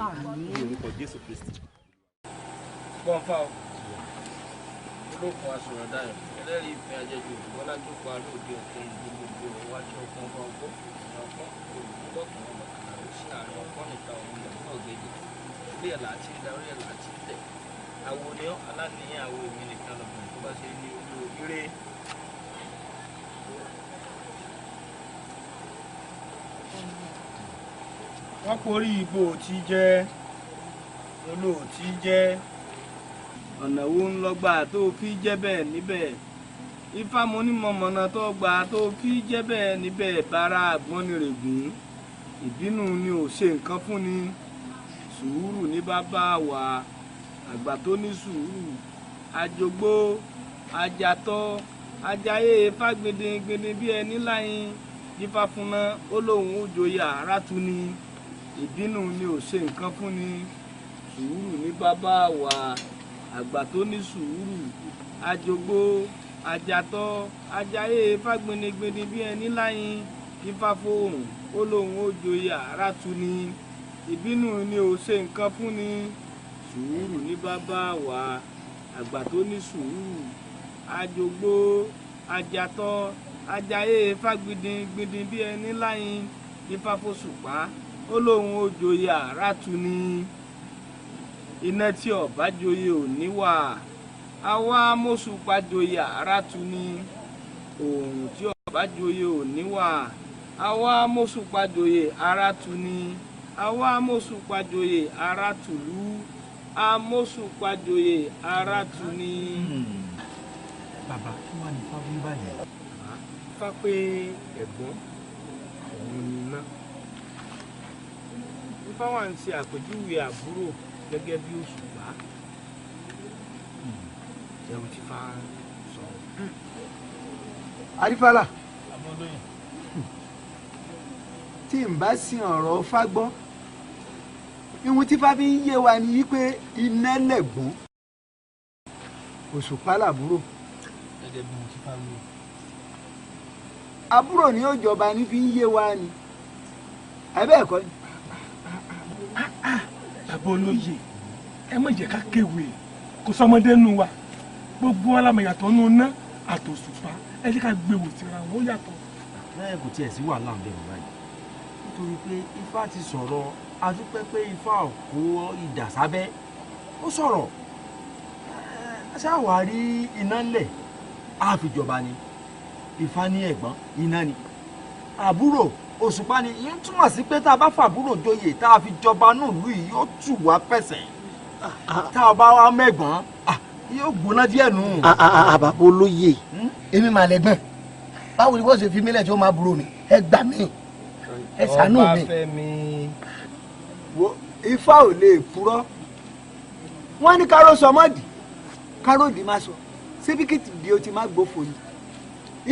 ní orúkọ Jésù Kristi. Bọ́nfà o, olókun aṣọ̀rọ̀ dayọ̀, ẹlẹ́rìí ìfẹ́ ajẹ́jù Bọ́lá jókòó alóòde ọ̀tún gbogbogbò iwájú ọkàn ọba ọgbọ́ ọ̀pọ̀ olùdókòwò ọmọ kàró sí àárín ọkọ níta òun lọ́gbọ̀n ọ̀gẹ́dì. Orí ẹ̀ láti dá, orí ẹ̀ láti tẹ̀. Àwo ni ọ́, aláníyàn àwo èmi nìkan lọ́gbọ̀n tó bá ṣe ní ojú ire. Wọ́n porí igbó tí jẹ́ olóòtí jẹ́ ọ̀nà wo ń lọ́gbà tó fi jẹ́ bẹ́ẹ̀ níbẹ̀ ifá mo ní mọ̀mọ́nà tó gbà tó fi jẹ́ bẹ́ẹ̀ níbẹ̀ bára àgbọ́nirègún ìbínú ni ò ṣe nǹkan fún ni sùúrù ní bàbá wa àgbà tó ní sùúrù àjògbó àjàtọ̀ àjàyè ifá gbindingbindin bí ẹni láyìn jífà fúnná ó lóun ó joyè àràtú ni ìbínú ni ò ṣe nǹkan fún ni sùúrù ní bàbá wa àgbà tó ní sùúrù àjògbó àjàtọ̀ àjàyè fágbinigbini bí ẹni láyìn ifá fóòrùn ó lóun ó joyè àràtú ni ìbínú ni ò ṣe nǹkan fún ni sùúrù ní bàbá wa àgbà tó ní sùúrù àjògbó àjàtọ̀ àjàyè fágbinigbini bí ẹni láyìn ifá fòṣùpá ó lóun ó joyè àràtú ni iná tí ọba joyè ò níwà àwa mọ́sùpá joyè àràtú ni oòrùn tí ọba joyè ò níwà àwa mọ́sùpá joyè àràtú ni àwa mọ́sùpá joyè àràtúlú amọ́sùpá joyè àràtú ni. Bàbá kí wàá ní fáwọn báyìí. Fá pé ẹ̀gbọ́n òun ni iná. Ifá wà ń ṣe àpèjúwe àbúrò gẹ́gẹ́ bí òṣùpá. Ẹ̀rù ti fa sọ. Arífálà, tí n bá sin ọ̀rọ̀ Fá gbọ́, ihun tí Fá fi ń yé wa ni wípé iná lẹ̀gbọ́n, òṣùpá làbúrò. Gẹ́gẹ́ bí mo ti fá wí. Àbúrò ni ó jọba ní fi ń yé wa ni. Àbẹ́ ẹ̀kọ́ ni. Bàbá olóye, ẹ má jẹ́ ká kéwèé kò sọmọdé nù wa, gbogbo alámọ̀yàtọ̀ nù ná àtòṣùpá, ẹ jẹ́ ká gbé wò síra wọn ó yàtọ̀. Bẹ́ẹ̀ kò tiẹ̀ sí wàhálà ń bẹ̀ wọ́n báyìí nítorí pé Ifá ti sọ̀rọ̀, a dúpẹ́ pé Ifá ò kó idà sábẹ́, ó sọ̀rọ̀ ṣáà rí iná ńlẹ̀ á fi jọba ni. Ifá ní ẹ̀gbọ́n iná ni, àbúrò òṣùpá ni. Ìyẹn túmọ̀ sí pé tá a bá fàbúrò joyè tá a fi jọba nílùú yìí yóò tù wá pẹ̀sẹ̀, tá a bá wá mẹ́gbọ́n yóò gbóná díẹ̀ nù. Bàbá olóye, èmi mà lẹ́gbọ̀n, báwo ni wọ́n ṣe fi mílẹ̀ tí ó máa burú mi? Ẹ gbà mí, ẹ ṣàánú mi. Ọbáfẹ́mi. Wo Ifá ò lè purọ́, wọ́n ní káró sọmọ́dì káró dì má sọ síbi kìtì di o ti má gbófo ni.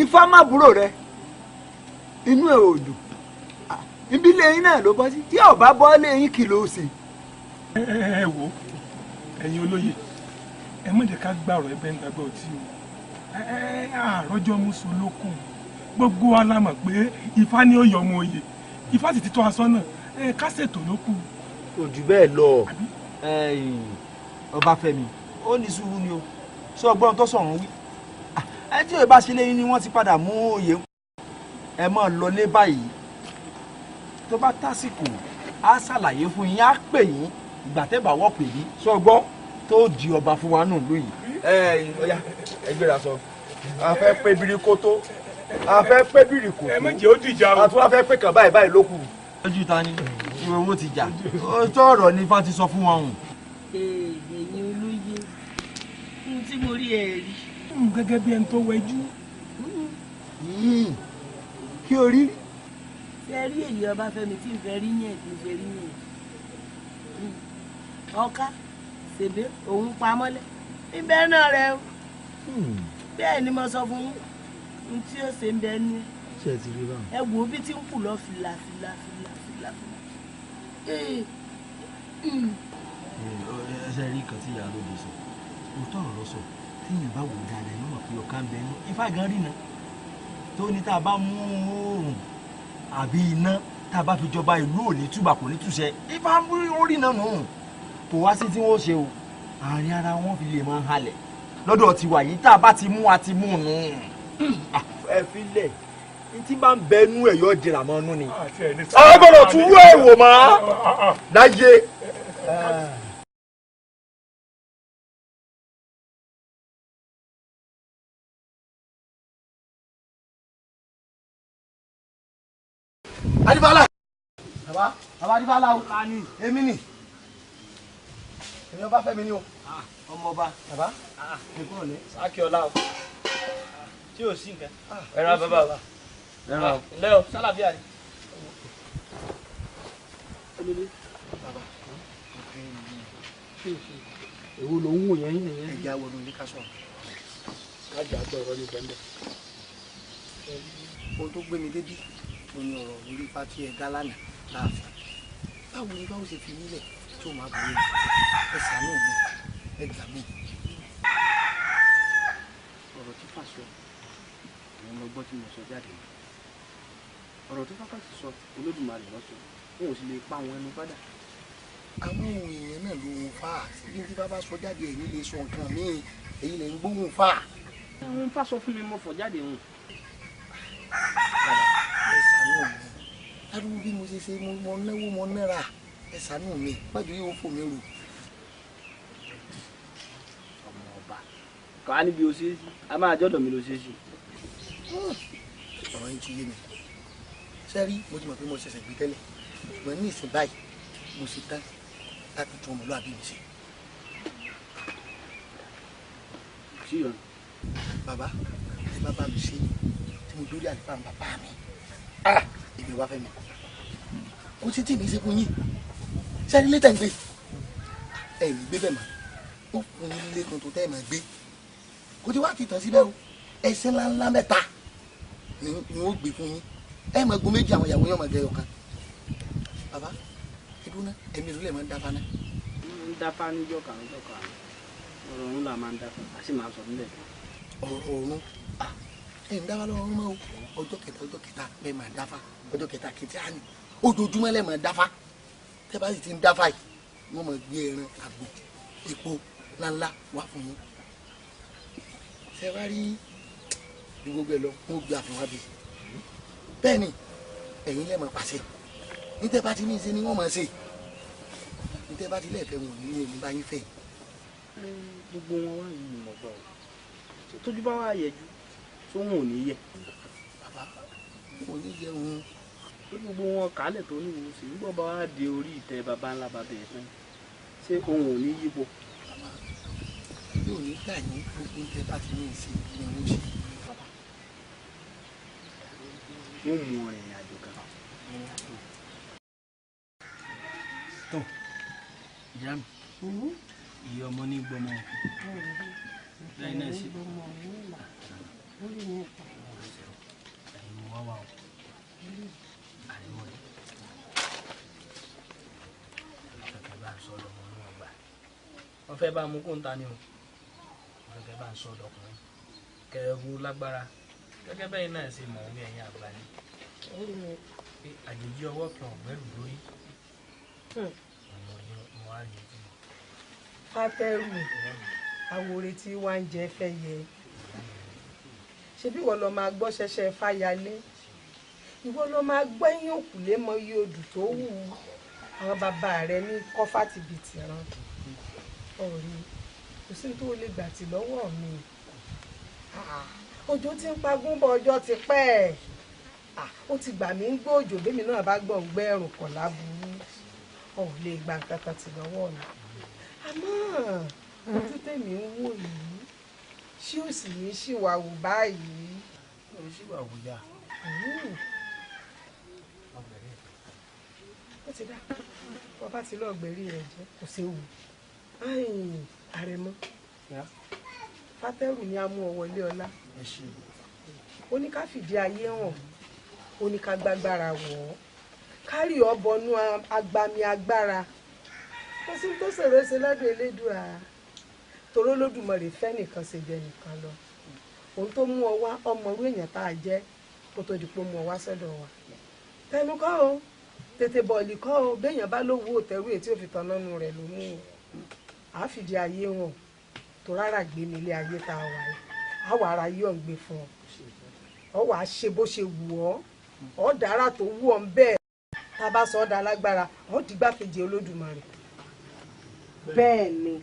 Ifá má búrò rẹ, inú ẹ ò dùn, ibi lẹ́yìn náà ló bọ́ sí, tí ọba bọ́ lẹ́yìn kì ló ṣe. Ẹ wo ẹ̀yin olóye, ẹ má jẹ́ ká gbàrọ̀ ẹbẹ̀ ń gbàgbọ́ ọtí o. Àròjọ mùsùlùkùn gbogbo wa la mọ̀ pé Ifá ni ó yọ ọmọ oyè, Ifá sì ti tọ́ aṣọ náà, ká ṣètò ló kù. Kò jù bẹ́ẹ̀ lọ Ọbáfẹ́mi, ó ní sùúrù ni o, sọ ọgbọ́n tó sọ̀rọ̀ wí. Ẹ tí òye bá ṣe lẹ́yìn ni wọ́n ti padà mú oyè, ẹ mọ̀ lọlé báyìí, tó bá tásìkò á ṣàlàyé fún yín, á pè yín ìgbà tẹ́ bá wọ́ pè yín, sọ gbọ́ tó di ọba fún wa nù lóyìí. Ẹ ọya ẹ gbéra sọ, a fẹ́ pé birikoto, a fẹ́ pé birikoto, ẹ má jẹ́ ó dìjà o, a tún wá fẹ́ pé kàn báyìí báyìí ló kù. Ojú ta ni ìwé owó ti jà, tó ọ̀rọ̀ ni Ifá ti sọ fún wọn hùn. Ẹ̀yin olóye, ohun tí mo rí ẹ rí. Gẹ́gẹ́ bí ẹni tó wẹjú. Kí o rí. Ṣe rí èyí Ọbáfẹ́mi tí ń fẹ́ rí yẹn tí ń fẹ́ rí yẹn ọ̀ka ṣèbé òun pamọ́lẹ̀ níbẹ̀ náà rẹ o, bẹ́ẹ̀ ni mo sọ fún yín ohun tí ó ṣe ń bẹ ní. Ṣé ẹ ti rí báwọn. Ẹ wo bí tí ń kù lọ fìlà fìlà fìlà fìlà fìlà. Ẹ ṣe rí nǹkan tí ìyá lóde sọ, òótọ́ ọ̀rọ̀ sọ, téèyàn bá wò ó dáadáa yóò mọ̀ pé ọ̀ka ń bẹ ní Ifá gan rí na tó ní tá a bá mú oòrùn àbí iná tá a bá fi jọba ìlú ò ní túbà kò ní túṣẹ. Ifá orí náà nù kò wá sí tí wọ́n ṣe o, àárín ara wọn fi lè máa halẹ̀ lọ́dọ̀ tiwa yìí, tá a bá ti mú a ti mú nù. Ẹ fi lẹ̀ n tí bá ń bẹ nú ẹ̀ yọ dìrà mọ́ nú ni. Ọ gbọ́dọ̀ tún wú èèwò mọ́ láyé. Adébálà. Bàbá bàbá Adébálà o. Èmi ni. Èmi ọba Fẹ́mi ni o. Ọmọ ọba. Bàbá. Ẹ kúrò ní. Sákì ọlá o. Tí o sí nǹkan. Ẹ ra bàbá o. Ǹlẹ́ o, sálàfíà ni. Bàbá. Èwo ló ń wò yẹn yẹn? Ẹ jẹ́ àwọn olùyìn ká sọ̀rọ̀. Kájà gbọ́ ọ̀rọ̀ ní bẹ́ẹ̀. Ohun tó gbé mi débí ó ní ọ̀rọ̀ lórí ifá tí ẹ dá lánàá láàfin. Báwo ni báwo ṣe fi nílẹ̀ tí ó máa borí mi? Ẹ ṣàánú mi, ẹ gbà mí. Ọ̀rọ̀ tí fà sọ, àwọn ọmọ ọgbọ́n tí mo sọ jáde ni. Ọ̀rọ̀ tó fáfá sì sọ, Olódùmarè ló sọ, wọn ò sì lè pa àwọn ẹnu padà. Àwọn ohun èèyàn náà ló ń fà á. Bí tí bàbá sọ jáde ẹ̀yin lè sọ nǹkan míì, èyí lè ń gbóhùn fà á. Àwọn fà sọ fún mi, mo fọ̀ jáde hùn. Ẹ ṣàánú mi, ládùúgbò bí mo ṣe ṣe mo náwó mo náírà, ẹ ṣàánú mi, májú yóò fò mí rù. Ọmọ ọba kàn á níbi o ṣe é sí, a máa jọ́dọ̀ mi ló ṣe é sí. Ọ̀rọ̀ yín ti yé mi. Ṣé rí, mo ti mọ̀ pé mo ṣẹ̀ṣẹ̀ gbé tẹ́lẹ̀, ṣùgbọ́n ní ìsìn báyìí mo ṣe tán láti tún ọmọlúwàbí mi ṣe. Bàbá, ẹ bá bá mi ṣe tí mo dórí àlùfáà bàbá mi. Èmi wá fẹ́ mi. Kò sí tí mi ṣe fún yín. Ṣé ní létà ń gbé? Ẹ ní gbé bẹ́ẹ̀ mọ́. Ó fún yín nílé tuntun tẹ́ ẹ máa gbé. Kò tí wá ti tàn síbẹ̀ o. Ẹṣin ńláńlá mẹ́ta ni wọ́n gbé fún yín. Ẹ máa gun méjì, àwọn ìyàwó yín máa gẹ ọ̀kan. Bàbá, ẹ dúró ná, ẹ̀mí ìlú lẹ̀ máa ń dáfá ná. Ń dáfá níjọ́ kan níjọ́ kan. Ọ̀rọ̀ ọ̀run là máa ń dáfá, a sì máa sọ nílẹ̀. Ọ̀rọ̀ ọ̀run? Ẹ ń dáfá lọ́wọ́ mọ́ o. Ọjọ́ kẹta ọjọ́ kẹta lẹ́ẹ̀ máa dáfá. Ọjọ́ kẹta kìtì á ní. Ojoojúmọ́ lẹ́ẹ̀ máa dáfá. Tẹ́ bá sì ti ń dáfá yìí, wọ́n máa gbé ẹran àgbò epo ńláńlá wá fún yín. Ṣé wá rí bí gbogbo ẹ lọ, wọ́n gbé àfihàn bí. Bẹ́ẹ̀ ni, ẹ̀yin lẹ́ẹ̀ máa pàṣẹ. Ní tẹ́ bá ti ní í ṣe ni wọ́n máa ṣe. Ní tẹ́ bá ti lẹ́ẹ̀fẹ́ wọn ní èmi bá yín fẹ́. Gbogbo wọn wá yìí mọ̀ gbọ́ o. Tójú bá wà yẹjú, sóhun ò ní yẹ. Bàbá, ò ní yẹ òun. Tó gbogbo wọn kálẹ̀ tó ní ìwòsàn, nígbà bá wà dé orí ìtẹ́ baba ńlá bàbá ẹ̀ tán, ṣé òun ò ní yípo? Bàbá, yóò ní gbà yín gbogbo tẹ́ bá ti ní ìṣe ni wọ́n ṣe. Wọ́n mú ọ̀rìn ìrìn àjò kan. Tó, ìyá mi, ìyá ọmọ ní gbọmọ. Lẹ́yìn náà sí. Ẹ̀yin mo wá wá o. Àríwọ̀ rẹ̀. Kẹ̀kẹ́ bá ń sọ ọ̀dọ̀ ọmọ náà gbà. Wọ́n fẹ́ bá mú kó ń ta ni o. Wọ́n fẹ́ bá ń sọ ọ̀dọ̀ ọkùnrin. Kẹ̀rù lágbára. Gẹ́gẹ́ bẹ́ẹ̀ náà ṣe mọ̀ wí ẹ̀yin àgbà ni. Pé àjèjì ọwọ́ kan ọ̀gbẹ́rù lórí. Mo wá yọjú. Fátẹ́rù, àwòrè tí wàá ń jẹ fẹ́ yẹ. Ṣebí ìwọ lọ máa gbọ́ ṣẹ̀ṣẹ̀ fáyalé, ìwọ lọ máa gbọ́ ẹ̀yìn òkùlé mọ iye odù tó wù ú. Àwọn bàbá rẹ ní kọ́fà tìbìtì rán. Ọ̀rí, kò sí tó lè gbà tì lọ́wọ́ mi. Òjò ti ń pagún bọ̀, ọjọ́ ti pẹ́ ẹ̀. Ó ti gbà mí ń gbọ́ òjò, bẹ́mi náà bá gbọ́ ń gbẹ́ ẹ̀rùn kọ̀ láburú. Ọ̀ lè gba nǹkan kan tì lọ́wọ́ mi. Àmọ́ ojú tèmi ń wò yìí, ṣé ò sì ní ṣìwà wù báyìí? Ó ní ṣìwà wù yá. Ó ti dá. Bàbá ti lọ́ọ́ gbẹ̀rí rẹ̀ jẹ́, kò séwu. Àrẹ̀mọ. Fátẹ́rù ni a mú ọ wọlé ọlá. Ó ní ká fìdí ayé hàn, ó ní ká gbágbára wọ̀ ọ́. Kárì ọ bọnú agbami agbára. Kò sí tó ṣòro ṣe lọ́dọ̀ Elédùà. Toró Olódùmarè fẹ́ nìkan ṣe jẹ nìkan lọ. Ohun tó mú ọ wá, ọmọ irú èèyàn tá a jẹ́ kó tó di pé ó mú ọ wá sọ́dọ̀ wa. Tẹnu kọ́ o, tètè bọ̀ọ̀lì kọ́ o, béèyàn bá lówó òtẹ́rù èyí tí ó fi tanná nu rẹ̀ ló mú o. À á fìdí ayé hàn, tó rárá gbé ní ilé ayé tá a wà yìí. Á wà ara yí ọ̀ ń gbé fún ọ. Ọ wàá ṣe bó ṣe wù ọ́, ọ dára tó wù ọ́ ń bẹ́ẹ̀. Tá a bá sọ ọ́ da lágbára, ọ dìgbàkejì Olódùmarè. Bẹ́ẹ̀ ni,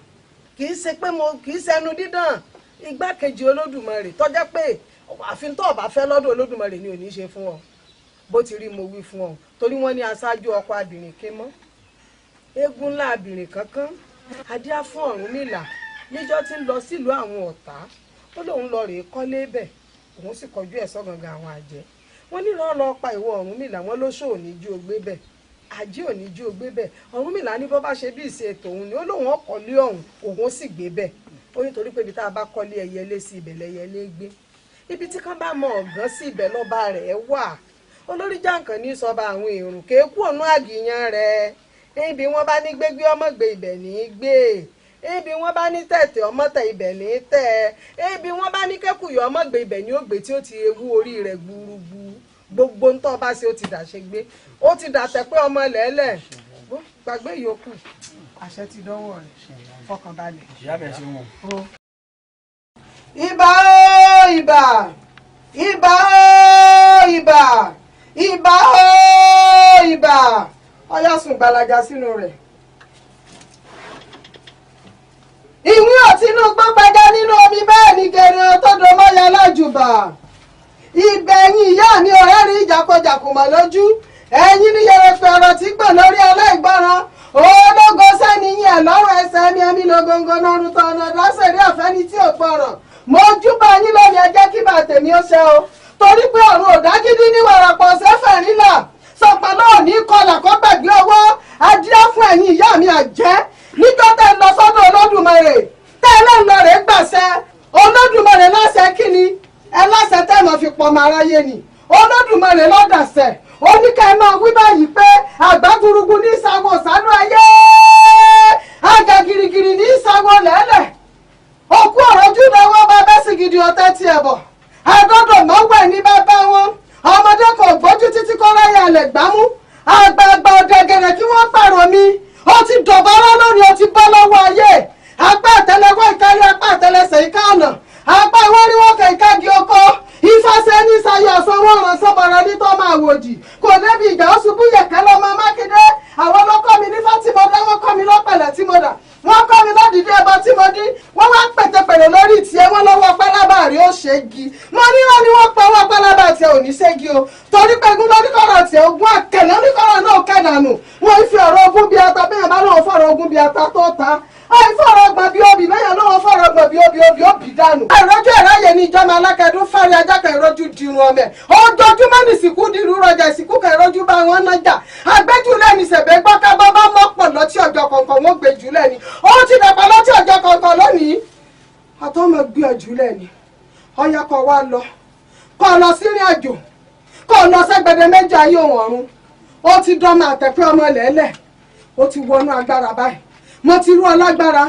kì í ṣe pé mo kì í ṣẹnu dídàn. Igbákejì Olódùmarè tọ́já pé àfi tó o bá fẹ́ lọ́dọ̀ Olódùmarè ni ò ní ṣe fún ọ. Bó ti rí mo wí fún ọ, torí wọ́n ní aṣáájú ọkọ abìnrin ké mọ́, eégún ńlá abìnrin kankan adíá fún Ọ̀rúnmìlà níjọ́ tí ń lọ sílùú àwọn ọ̀tá. Ó lóun lọ rèé kọ́lé bẹ̀, òun sì kọjú ẹ̀ sọ́gangan àwọn àjẹ́. Wọ́n ní rán lọ pa ìwọ Ọ̀rúnmìlà, wọ́n ló ṣòó ní jí o gbé bẹ̀, àjẹ́ ò ní jí o gbé bẹ̀. Ọ̀rúnmìlà ní bó bá ṣe bí ìṣe tòun ni, ó lóun ọkọ̀lé ọ̀hún, òun sì gbé bẹ̀. Ó nítorí pé ibi tá a bá kọ́lé ẹyẹlé sí ibẹ̀ lẹyẹlé gbé, ibi tí kán bá mọ ọ̀gán sí ibẹ̀ lọ́ba rẹ̀ wà. Olórí jàǹkàn ní sọba àwọn èrò kéékù ọ̀nà àgìyàn rẹ̀. Ibi wọ́n bá ní gbégbé ọmọ gbé ibẹ̀ ní í gbé, ibi wọ́n bá ní tẹ̀tẹ̀ ọmọ tẹ̀ ibẹ̀ ní í tẹ̀, ibi wọ́n bá ní kẹ́kùyọ̀ ọmọ gbé ibẹ̀ ní ó gbé tí ó ti ewu orí rẹ̀ gbúrúgbú. Gbogbo ń tọ́ bá ṣe ó ti dàṣe gbé, ó ti dàtẹ̀ pé ọmọ lẹ́lẹ̀ gbàgbé ìyókù. Àṣẹ ti dánwò rẹ̀, fọkànbalẹ̀. Ìyá mi, ẹ ṣeun o. Ibà ó ibà, ibà ó ibà, ibà ó ibà. Ọyá sùn gbalaja sínú rẹ̀. Ìwé òtínú gbọ́gbẹ́gá nínú omi, bẹ́ẹ̀ ni gèrè tó domọ́yà lájùbà. Ìgbẹ̀yìn ìyá mi ọ̀rẹ́ rí ìjàkọjàkùn mọ̀ lójú. Ẹ̀yin ní yẹrẹfẹ̀ ọ̀rọ̀ tí gbọ̀n lórí aláìgbọràn. Ológo sẹ́ni yín ẹ̀ lọ́rùn ẹsẹ̀ mi, ẹ̀mí lógóńgó nọrùn tọ̀nà lásìrí ọ̀fẹ́ni tí ò gbọ́ràn. Mo júbà yín lónìí, ẹ jẹ́ kí bàtẹ̀mí ó ṣe o, torí pé ọ̀run òdágídí ní wàràpọ̀ sẹ́fẹ̀ rílà sọ̀pọ̀ náà ní kọlà kó gbàgbé owó adíá fún ẹ̀yin ìyá mi àjẹ́. Níjọ́ tẹ́ ń lọ sọ́dọ̀ Olódùmarè, tẹ́ ẹ lọ́n lọ rè gbàṣẹ Olódùmarè láṣẹ kíni ẹ láṣẹ tẹ́ mọ̀ fi pọ̀ mọ́ aráyé ni. Olódùmarè lọ́dàṣẹ ó ní ká ẹ máa wí báyìí pé àgbá gurugu ní ìsàwọ̀ sánú ayé, àgà girigiri ní ìsàwọ̀ lẹ́lẹ̀, òkú ọ̀rọ̀ júdà wọn bá bẹ́sì gidi ọ̀tẹ́ tiẹ̀ bọ̀, àgọ́dọ̀ mọ́wẹ́ ní bàbá wọn, ọmọdé kò gbójú títí kọ́ ráyà lẹ̀ gbámú, àgbààgbà ọ̀dẹ̀gẹ̀rẹ̀ kí wọ́n pààrọ̀ mi. Ó ti dọ̀bọ́rọ́ lónìí, ó ti bọ́ lọ́wọ́ ayé. Apá àtẹlẹwọ́ ìkárí, apá àtẹlẹsẹ̀ ìká ọ̀nà, apá ìwọ́ríwọ́kẹ̀ ìkági oko. Ifáṣẹ́ ní sayọ ọ̀sán wọn ràn sọ́bọ̀rọ̀ ní tọ́ máa wòdì kò débi ìjà, ó ṣubú yẹ̀kẹ́ lọ́mọ Mákindé. Àwọn ló kọ́ mi nífá tí mo dá, wọ́n kọ́ mi lọ́pẹ̀lẹ̀ tí mo dà, wọ́n kọ́ mi lọ́dìdí ẹbọ tí mo dín, wọ́n wá pètèpèrè lórí tiẹ̀, wọ́n lọ́wọ́ pálábà rí ó ṣègi. Mo níran ni wọ́n pa ọwọ́ pálábà tiẹ̀ ò ní ṣégi o, torí pé egún lóníkọ̀rọ̀ tiẹ̀ ogún àkẹlẹ́ oníkọ̀rọ̀ náà kẹ̀dànù. Wọ́n fi ọ̀rọ̀ ogún bí ata, bẹ́ẹ̀ bá lóun fọ̀rọ̀ ogún bí ata tó ta, àìfọ̀rọ̀ ọgbọ̀n bí obì lẹ́yìn lóun fọ̀rọ̀ ọgbọ̀n bí obì, obì obì dànù. Àìrọ́jú ẹ̀ráyè ni ìjọba alákẹ́dún fárí ajáka ìrọ́jú dirun ọmọ ẹ̀. Ojoojúmọ́ ní ìsìnkú dirun rọjà, ìsìnkú kan ìrọ́jú bá wọn nájà. Àgbéjúlẹ̀ ní sẹ̀bẹ̀ gbọ́ká bọ́ bá mọ́pọ̀ lọ́tí ọjọ́ kọ̀ọ̀kan wọ́n gbé jùlẹ̀ ni. Ó ti dàgbà lọ́tí ọjọ́ kọ̀ọ̀kan lónìí. Àtọ́mọ gbé ọjùlẹ̀ ni. Ọya kọ wá lọ. Kọ́ lọ sírìn àjò. Kọ́ lọ sẹ́gbẹ̀dẹ méjì ayé òun ọ̀run. Ó ti dánmọ àtẹ̀pẹ́ ọmọ lẹ́lẹ̀. Ó ti wọnú agbára báyìí. Mo ti rú ọlágbára.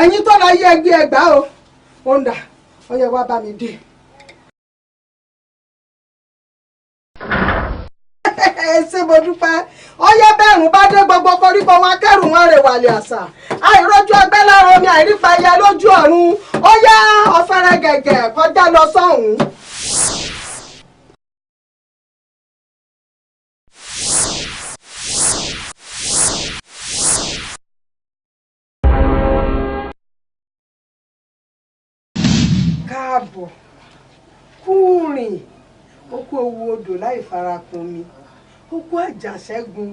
Ẹ̀yin tó la yé ẹgbẹ́ ẹgbàá o. Ó ń dà, ọyẹ wá bá mi dé. Ṣé mo dúpẹ́? Ọyẹ bẹ́ẹ̀rùn bá dé gbogbo koríko wọn akẹ́rù wọn rè wàlẹ̀ àṣà. Àìrójú ọgbẹ́ lára omi, àìrípa ẹyẹ lójú ọ̀run. Ó yá ọ̀fẹ́rẹ́ gẹ̀gẹ̀ kọjá lọ sọ́hùn-ún. Káàbọ̀ kúrìn, ó kú owó odò láì farakun mi, ó kú àjàṣẹ́gun,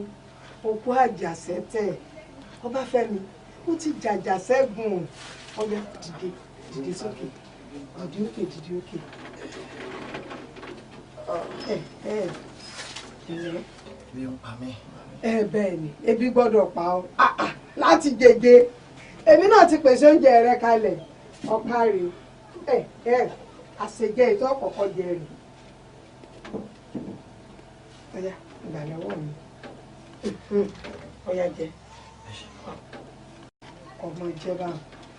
ó kú àjàṣẹ́tẹ̀. Ọbáfẹ́mi, ó ti jàjàṣẹ́gun. Ọyá dìde, dìde sókè, dìde òkè, dìde òkè. Ẹ ẹ ẹ Ebi ń pa mí. Ẹ bẹ́ẹ̀ ni, ebi gbọ́dọ̀ pa ọ́ láti jẹjẹ. Èmi náà ti pèsè oúnjẹ rẹ kalẹ̀, ọ̀kárì. Ẹ ẹ àṣejẹ ètò ọ̀kọ̀ọ̀kọ̀ jẹ rè. Ọ̀yá ìgbà lọ́wọ́ mi. Ọ̀yá jẹ. Ọmọ ìjẹba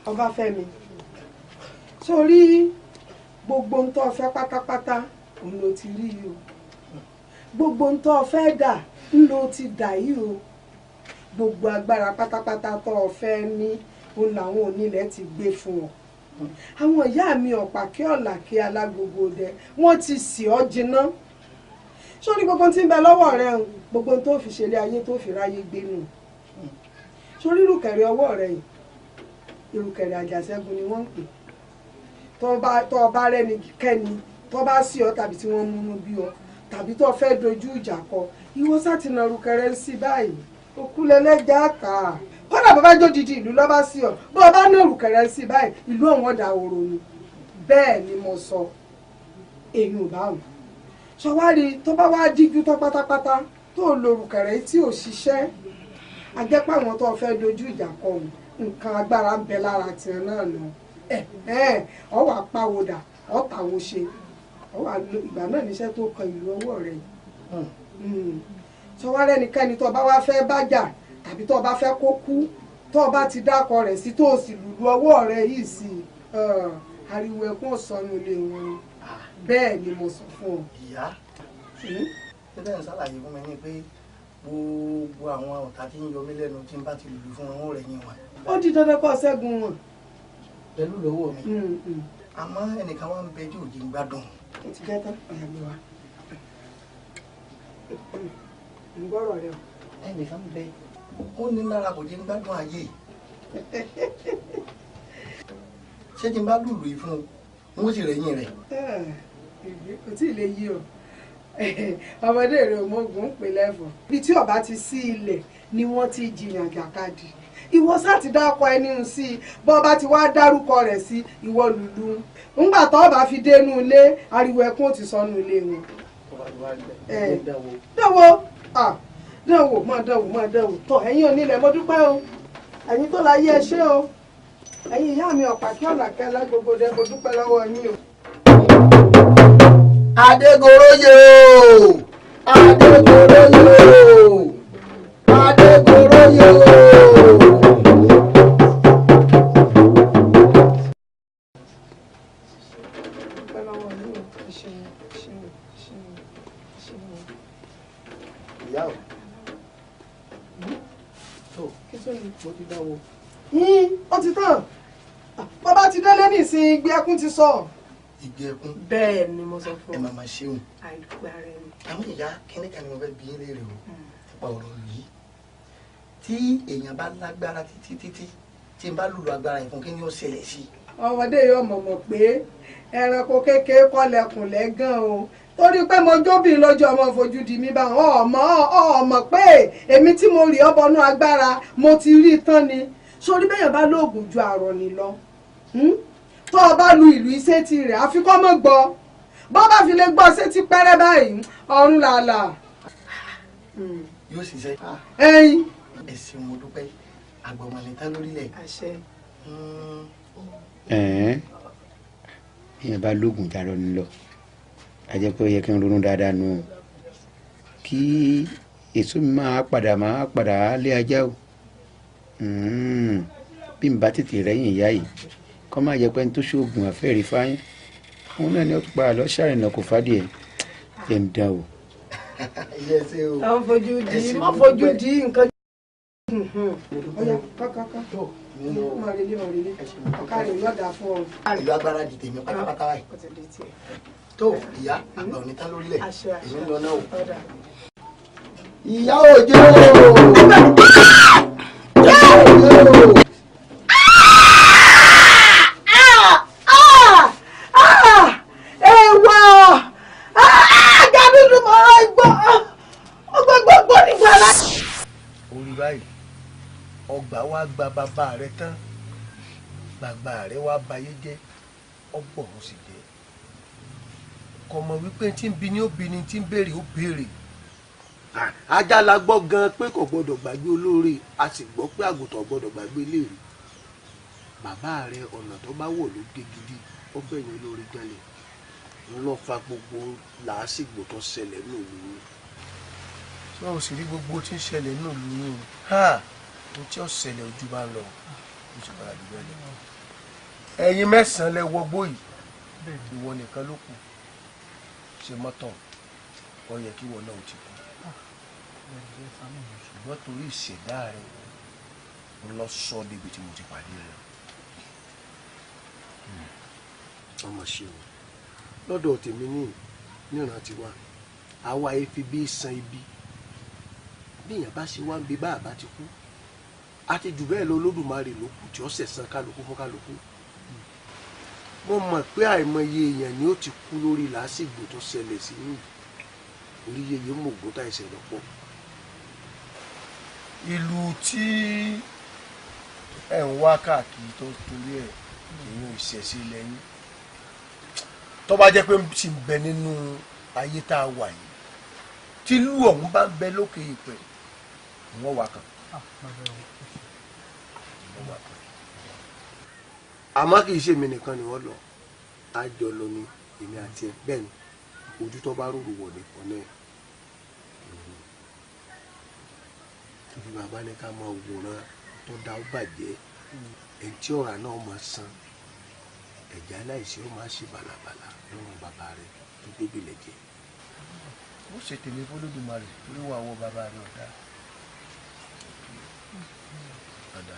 Ọbáfẹ́mi, sórí gbogbo ń tó fẹ́ pátápátá òun ló ti rí yìí o. Gbogbo ń tó fẹ́ dà ń ló ti dà yìí o. Gbogbo agbára pátápátá tó fẹ́ ní òun làwọn onílẹ̀ ti gbé fún ọ. Àwọn ìyá mi ọ̀pàkẹ́ ọ̀làkẹ́ alágbogbo dẹ, wọ́n ti sì ọ́ jiná. Sórí gbogbo tí ń bẹ lọ́wọ́ rẹ o, gbogbo tó fi ṣẹlẹ̀ ayé tó fi ráyé gbé nù. Sórí rúkẹ̀rẹ̀ ọwọ́ rẹ yìí, Ìrùkẹ̀rẹ̀ àjàṣẹ́gun ni wọ́n ń pè. Tó o bá rẹ́ni kẹ́ni tó bá sí ọ tàbí tí wọ́n múnú bí ọ tàbí tó fẹ́ dojú ìjà kọ, ìwọ sátìnà ìrùkẹ̀rẹ̀ ń sí báyìí, òkú lẹ́lẹ́jà kà á. Kódà bàbá jó didi ìlú lọ́ba sí ọ, bó o bá ná ìrùkẹ̀rẹ̀ ń sí báyìí, ìlú ọ̀hún ọ̀dà òrò ni. Bẹ́ẹ̀ ni mo sọ, èyí ò bá wọn. Sọwárí tó bá wá díjú tán pátápátá tó lo ìrùkẹ̀rẹ̀ tí ò ṣiṣẹ́, àjẹpọ̀ àwọn tó fẹ́ dojú ìjà kọ wọn, nǹkan agbára ń bẹ lára tiẹ̀ náà nà. Ọ wà pàwọ́dà, ọ tàwọ́ ṣe, ọ wà ìgbà náà níṣẹ́ tó kan ìlú ọwọ́ rẹ̀. Sọwárẹ́ nìkẹ́ni tó bá wá fẹ́ bájà tàbí tó bá fẹ́ kó kú, tó bá ti dákọ rẹ̀ sí tó sì lùlù ọwọ́ rẹ̀ yìí sí, ariwo ẹkún ọ̀sánú ilé wọn. Bẹ́ẹ̀ ni mo sọ fún ọ. Ìyá, ṣé bẹ́ẹ̀ ń ṣàlàyé fún mi ní pé gbogbo àwọn ọ̀tá tí ń yọ mí lẹ́nu tí ń bá ti lùlù fún wọn, ó rẹ̀ yín wọn. Ó di dandan kó ṣẹ́gun wọn. Pẹ̀lú lọ́wọ́ mi. Àmọ́ ẹnìkan wá ń bẹ tí ò jí ń gbádùn. Ó ti jẹ́ tán, ọ̀yà mi wá. Ń gbọ́rọ̀ rẹ o. Ẹnìkan ń bẹ, ó ní lára kò jí ń gbádùn ayé. Ṣé tí n bá lùlù yìí fún un, n ó sì rẹ̀yìn rẹ̀? Kò tí ì lè yí o. Ọmọdé rẹ ò mọ̀gùn ń pè lẹ́fọ̀ọ́. Ibi tí ọba ti sí ilẹ̀ ni wọ́n ti jiyàn jàkadì. Ìwọ sá ti dákọ ẹni ń sí i, bọ́ bá ti wá dárúkọ rẹ̀ sí ìwọ lùlù. Ńgbà tó bá fi dénú ilé, ariwo ẹkún ò ti sọnù ilé wọn. Dánwò, dánwò, máa dánwò, máa dánwò. Tọ́ ẹ̀yin onílẹ̀, mo dúpẹ́ o. Ẹ̀yin tó láyé ẹ ṣé o. Ẹ̀yin ìyá mi ọ̀pá kí ọ̀nà kẹlẹ́ gbogbo dẹ, mo dúpẹ́ lọ́wọ́ yín o. Adégoróyè o! Adégoróyè o! Adégoróyè o! Ìyá o, tó mo ti dánwò. Ó ti tán, bàbá ti délé nísìnyí, ìgbé ẹkún ti sọ. Ìgbé ẹkún. Bẹ́ẹ̀ ni mo sọ fún ọ. Ẹ máa ma ṣeun. Àìdúpẹ́ ara ẹni. Àwọn ìyá kínní kan ni mo fẹ́ bi yín léèrè o nípa ọ̀rọ̀ yìí. Tí èèyàn bá lágbára títí títí tí n bá lùlù agbára yìí fún, kí ni ó ṣẹlẹ̀ sí i? Ọmọdé yóò mọ̀mọ̀ pé ẹranko kékeré kọlẹ̀kùn lẹ́gàn o. Torí pé mo jóbìn lójú ọmọ fojú di mi bá ọmọ ọmọ pé èmi tí mo rí ọbọnú agbára mo ti rí tán ni. Sórí bẹ́yàn bá lóògùn ju àrọ̀ ni lọ. Tó o bá lu ìlú iṣẹ́ ti rẹ̀ àfi kọ́ mọ́ gbọ́. Bọ́ bá fi lè gbọ́ sétí pẹ́rẹ́ báyìí, ọ̀run làlà. Yóò ṣiṣẹ́. Ẹyin. Ẹ ṣeun, mo dúpẹ́. Àgbà ọmọ ní tán lórílẹ̀. Àṣẹ. Ẹ̀ẹ́n, ìyẹn bá lóògùn jarọ ni lọ, a jẹ́ pé ó yẹ kí n ronú dáadáa nù o, kí èso mi máa padà lé ajá o. Bí n bá tètè rẹ́yìn ìyá yìí, kọ́ máa jẹ́ pé n tó ṣoògùn àfẹ́rí fáyín òun náà ni ó tún padà lọ ṣàrìnà kò fàdíẹ̀ jẹ́ ń dán o. Má fojú di, má fojú di nǹkan. Ọ̀yá kọ́kọ́kọ́ mọ̀ relé mọ̀ relé ọ̀ká rẹ̀ yọ̀dà fún ọ. Ìlú agbára di tèmi pátápátá báyìí. Tó ìyá àgbà ò ní tán lórílẹ̀, èmi ń lọ náà o. Ìyá òjé o! Ìyá òjé o! Ẹ̀wà gàdúdú mọ̀rọ̀ igbó ọgbọ́gbọ́gbọ́ nígbà láti. Orí báyìí, ọgbà wa gba bàbá rẹ tán, bàbá rẹ wá bayé jẹ́, ọgbọ̀rún sì jẹ́. Kò mọ̀ wípé tí ń bi ni ó bi ni, tí ń béèrè ó béèrè. Ajá la gbọ́ gan pé kò gbọ́dọ̀ gbàgbé olóore, a sì gbọ́ pé àgùntàn gbọ́dọ̀ gbàgbé léèrè. Bàbá rẹ ọ̀nà tó bá wọ̀ ló gé gidi, ó fẹ̀yìn olóore jalè. Ń lọ fa gbogbo làásìgbò tó ṣẹlẹ̀ ní ìlú yín. Ṣé o sì rí gbogbo tí ń ṣẹlẹ̀ ní ìlú yín o? Ohun tí ó ṣẹlẹ̀ ojú bá ń lọ, ó sì padà jù bẹ́ẹ̀ lọ. Ẹ̀yin mẹ́sàn-án lẹ wọgbó yìí, ìwọ nìkan ló kù. Ṣe mọ́tàn, ó yẹ kí ìwọ náà ó ti kú. Ṣùgbọ́n torí ìṣẹ̀dá rẹ, ń lọ sọ débi tí mo ti pàdé rẹ. Ọmọ ṣe o. Lọ́dọ̀ tèmi ní níran tiwa, àwa efi bí san ibi. Bí èèyàn bá ṣe wá ń bi bá àbá ti kú, Àti jù bẹ́ẹ̀ lọ, Olódùmarè ló kù tí ó ṣẹ̀san kálukú fún kálukú. Mo mọ̀ pé àìmọye èèyàn ni ó ti kú lórí làásìgbò tó ṣẹlẹ̀ sí yìí. Orí yeye mògùn tá ìṣẹ̀lẹ̀ pọ̀. Ìlú tí ẹ̀ ń wá káàkiri tó torí ẹ̀ èèyàn ìṣẹ̀ṣe lẹ́yìn, tó bá jẹ́ pé sì ń bẹ nínú ayé tá a wà yìí, tí ìlú ọ̀hún bá ń bẹ lókè ìpẹ́, wọ́n wà kàn. Àmọ́ kì í ṣe èmi nìkan ni wọ́n lọ, àjọ lọ ni èmi àti ẹ. Bẹ́ẹ̀ ni ojú tó bá rúru wọ̀ ní ọ̀nà ẹ̀ tóbi. Bàbá ní ká máa wòran tó dá ó bàjẹ́, ẹni tí ọ̀rà náà máa san ẹ̀jẹ̀ aláìsí, ó máa ṣe bàlàbàlà lọ́rùn bàbá rẹ̀ tó gbébìlẹ̀ jẹ́. Ó ṣe tèmi f'Olódùmarè torí wà wọ bàbá rẹ̀ ọ̀dà ọ̀dà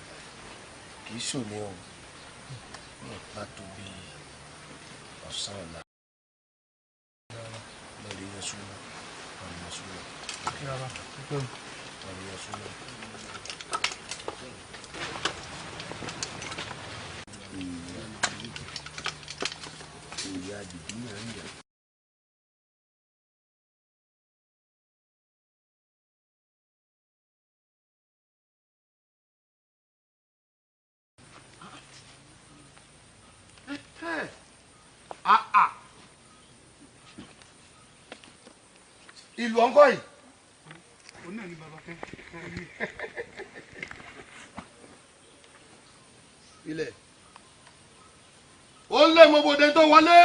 kì í ṣòní o, wọn bá tó bí ọ̀sán ọ̀la lórí yẹn súnmọ́, lórí yẹn súnmọ́, lórí yẹn súnmọ́. Ìyá àdìdí náà ń yà. Ìlú ọ̀nkọ́ yìí. Òun náà ni bàbá fẹ́. Ilẹ̀ ó lé mọ́bodè tó wọlé,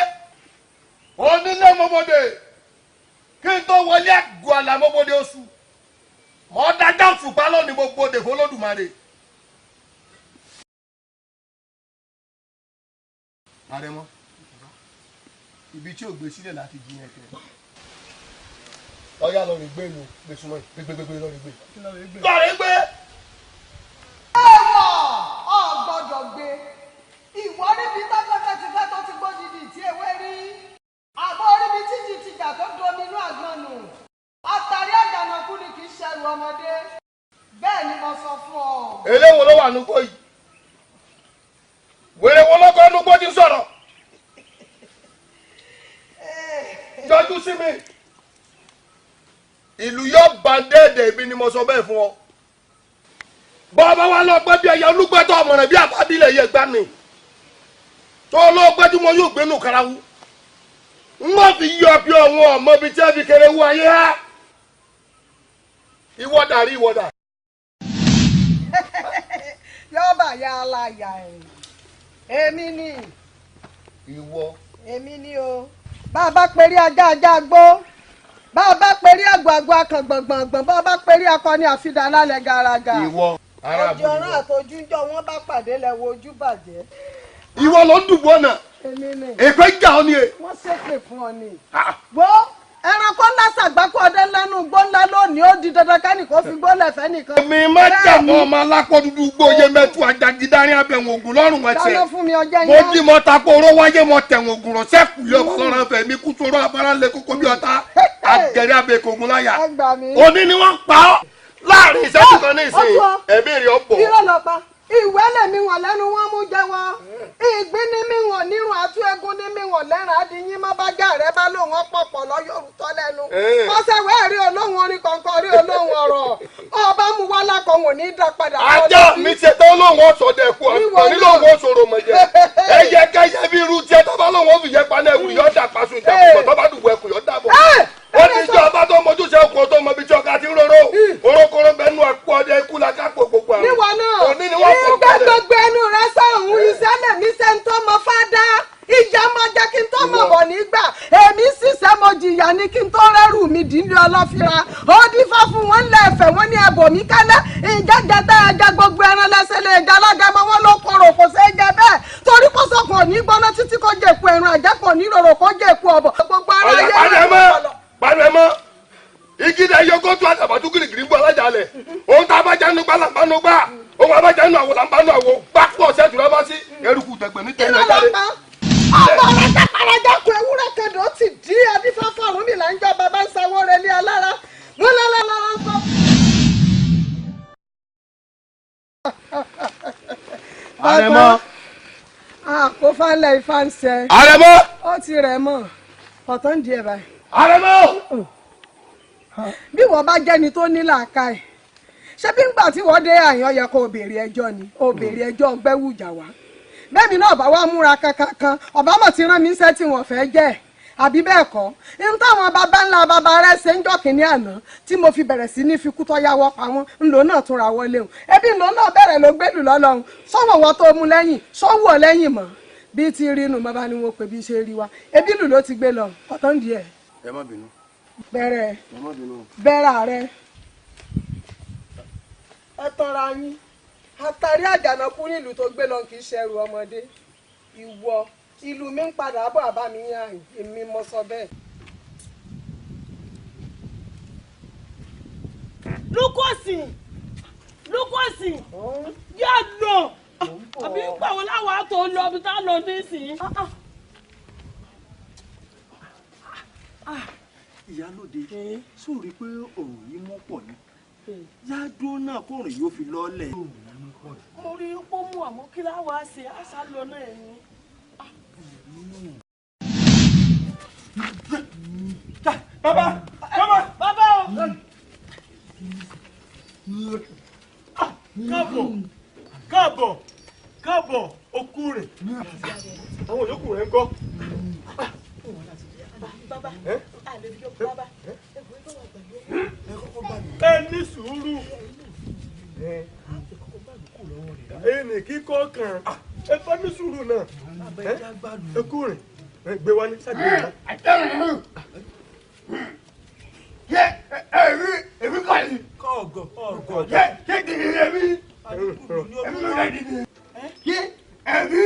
onílé mọ́bodè kí n tó wọlé, àgọ́ àlà mọ́bodè oṣù mọ́ dájá òṣùpá lónìí, mo bodè f'Olódùmarè. Àrẹ̀mọ, ibi tí ò gbé sílẹ̀ láti jí yẹn kẹ. Ọyá, lọ rí gbé nu, gbé súnmọ́ yìí, gbégbégbé, lọ rí gbé. Lọ rí gbé. Èèwọ̀, ò gbọ́dọ̀ gbé. Ìwọ ríbi táfẹ́fẹ́ ti fẹ́ tó ti gbódìdì tí ewé rí, àbọ̀ ríbi tíjì ti jà tó domi inú àgbọn nù. Àtàrí àjànàkú ni, kì í ṣẹrù ọmọdé. Bẹ́ẹ̀ ni mo sọ fún ọ. Eléwo ló wà núgbó yìí? Wèrè wo ló kọ́ núgbó tí ń sọ̀rọ̀? Yọjú sí mi. Ìlú yóò bá dẹ́ẹ̀dẹ̀, ibi ni mo sọ bẹ́ẹ̀ fún ọ. Bọ́ọ̀bá wa lọ pẹ́ bí ẹyẹ olúgbẹ́tọ̀ ọmọràn bí àbábílẹ̀ yẹ gbá mi tó olóògbé tí mo yóò gbénu karawu n wọ́n fi yọ bí ọ̀wọ́n ọmọ ibi tí ẹ fi kéré wú ayé ha. Ìwọ́dà rí ìwọ́dà. Yọba ya aláya ẹ, èmi ni. Ìwọ. Èmi ni o. Bá a bá perí ajá, ajá gbó. Bá a bá perí àgbò, àgbò akàn gbọ̀ngbọ̀ngbọ̀n. Bá a bá perí akọni, àfidà lálẹ́ gàràgà. Ìwọ ara Ojú ọ̀run àtojújọ wọn bá pàdé lẹ́wọ̀ ojú bàjẹ́. Ìwọ ló ń dùbò ọ̀nà. Èmi ni. Èpè jà ọ ni e. Wọ́n ṣépè fún ọ ni. Wo, ẹranko ńlá ṣàgbákò ọdẹ ńlá nù gbó ńlá lónìí, ó di dandan kẹ́nì kó fi gbólẹ̀ fẹ́ nìkan. Èmi má jà mọ́ ọmọ alápọ̀ dúdú gbóyè mẹ́tù àjàgídárín abẹ̀wọ̀n ògùn lọ́rùn ẹ̀sẹ̀. Dáná fún mi ọjọ́ Mo yẹn. jí mọ tako oró wáyé, mọ tẹ̀wọ̀n ògùn rọ̀ sẹ́kù yọ ọlọ́run fẹ̀ mi kú sóró abara lé kókó bí ọ̀tá àgẹ̀rẹ́ abẹ́kọ̀ ògùn láyà. Ẹ gbà mí. Òní ni wọ́n pa ọ́ láàrin ìṣẹ́jú kan ní ìsìn, ẹ̀mí rẹ̀ ọ̀pọ̀. Irọ́ lọ pa. Ìwé lèmi wọ̀n lẹ́nu wọn mú jẹ́wọ́. Ìgbín ní mi wọ̀n nírun, àtú egun ní mi wọ̀n lẹ́ràn adìyín mọ́ bá já rẹ bá lóun ọ̀pọ̀pọ̀ lọ́yọ̀rù tọ́ lẹ́nu. Kọ́sẹ̀wé rí olóhùn orin kọ̀ọ̀kan, rí olóhùn ọ̀rọ̀. Ọba mú wá lákọ̀ wọn ní dá padà. Ajá mi ṣe tán lóhùn ọ̀sọ̀dẹ̀ kú ọ̀pọ̀ ní lóhùn ọ̀sọ̀rọ̀ mọ̀jẹ̀. Ẹyẹ kẹyẹ bí irú tiẹ̀ tó bá lóhùn ọ̀fìyẹ paná ẹ̀wù yọ̀ dà paṣọ ìjàkùmọ̀ tó bá dùbọ̀ ẹkùn yọ̀ dàbọ̀. Ó ní jọ ọba tó mojú ṣe okùn tó mọ ibi tí ọkà ti ń rorò. Orókóró bẹnu àpò ọdẹ ikú la kápò gbogbo àrùn. Níwọ náà. Òní ni wọ́n fọ́ Ìgbẹ́ gbogbo ẹnu rẹ sọ̀hún. Iṣẹ́ lèmi ṣe ń tọ́ mọ fádá. Ìjà máa jẹ́ kí n tó mọ̀ bọ̀ nígbà. Èmi ṣiṣẹ́, mo jìyà ní kí n tó rẹ́rù mi dìílé ọlọ́fíra. Ó dífá fún wọn lẹ́ẹ̀fẹ̀, wọn ní ẹ̀bọ̀ mi kálẹ̀. Ìjẹ́jẹ́ tẹ́ ẹ jẹ gbogbo ẹran lẹ́sẹ̀ lè jẹ alágẹmọ, wọn ló korò, kò ṣeé jẹ bẹ́ẹ̀. Torí kó sọkàn ní gbóná títí kó jẹ èpo ẹran, àjẹpọ̀ ní rorò kó jẹ èpo ọ̀bọ̀. Gbogbo ara Ọ̀yà yẹ pariwo ẹ mọ́, pariwo ẹ mọ́. Igi dẹ yọgó tó àtàbàtú girigiri gbọ́ alájà lẹ̀. Ohun tá a bá jánu gbá là ń bá nu gbá. Ohun a bá jánu àwò là ń bá nu àwò. Pápọ̀ ọ̀sẹ̀ tura bá sí. Eruku tẹ̀gbẹ̀ ní tẹ̀lé jáde. Ọmọ rẹ jákàràjákò ewúrẹ́ kẹdùn ó ti dí adífáfá Ọ̀rúnmìlà ń jọ bàbá ń sanwó rẹ ní alára wọn lọ́lọ́lọ́rọ́ sọ. Àkófánlẹ̀ ifá ń sẹ. Àrẹ̀mọ. Ó ti rẹ̀ mọ́ ọ̀tán díẹ̀ báyìí. Àrẹ̀mọ. Bí wọ́n bá jẹ́ni tó ní làákàyè, ṣé bí ngbà tí wọ́n dé àyàn yẹ kó o béèrè ẹjọ́ ni o béèrè ẹjọ́ gbẹ́wùjà wá. Bẹ́ẹ̀ni náà bá wá múra kankan, ọ̀bámọ̀ ti rán mi iṣẹ́ tí wọ́n fẹ́ jẹ́ àbí bẹ́ẹ̀ kọ́ n táwọn baba ńlá baba rẹ̀ ṣe ń jọ́ kínní àná tí mo fi bẹ̀rẹ̀ sí ní fi kú tọ́ yáwọ́ pa wọ́n ńlò náà túnra wọlé o. Ẹbí ńlò náà bẹ̀rẹ̀ ló gbẹ́lù lọ́lọ́run sọ́wọ́ wọ́n tó mú lẹ́yìn sọ́wọ́ lẹ́yìn mọ́ bí ti rí inú bàbá ni wọ́n pè bí ṣe rí wa ẹbí lù ló ti gbé lọ ọ̀tán díẹ̀. Ẹ má bínú. Bẹ̀rẹ̀ Ẹ má bínú. Bẹ̀rẹ̀ rẹ. Ẹ tọra yín àtàrí àjànàkú nílùú tó gbé lọ kì í ṣẹrù ọmọdé ìwọ ìlú mi ń padà bọ̀ àbá mi yàn àyìn èmi mo sọ bẹ́ẹ̀. Lukosi Lukosi yà lọ àbí pàwọn láwọn àtò lọ bí tá lọ nísìnyí. Ìyálóde, sóòrí pé òrùn yìí mú pọ̀ ni yádó náà kóòrùn yóò fi lọ́lẹ̀. Mo rí i pé ó mú àmọ́ kí láwa ṣe àṣà lọ náà ni. Bàbá! Bàbá! Bàbá o! Káàbọ̀! Káàbọ̀! Káàbọ̀! Okú rẹ̀! Àwọn yòókù rẹ̀ ń kọ́. Bàbá, àlejò bàbá, Ẹ ní sùúrù. Ẹnì kíkọ́ kan. Ẹ bá ní sùúrù náà. Ẹ kú rẹ̀. Gbé wálé, ṣáàgbé wálé. Ṣé èmi èmi kọ́ ni? Kọ̀ọ̀gọ̀ ọ̀gọ̀. Ṣé ṣé dìde èmi? Èmi ló dé dìde. Ṣé èmi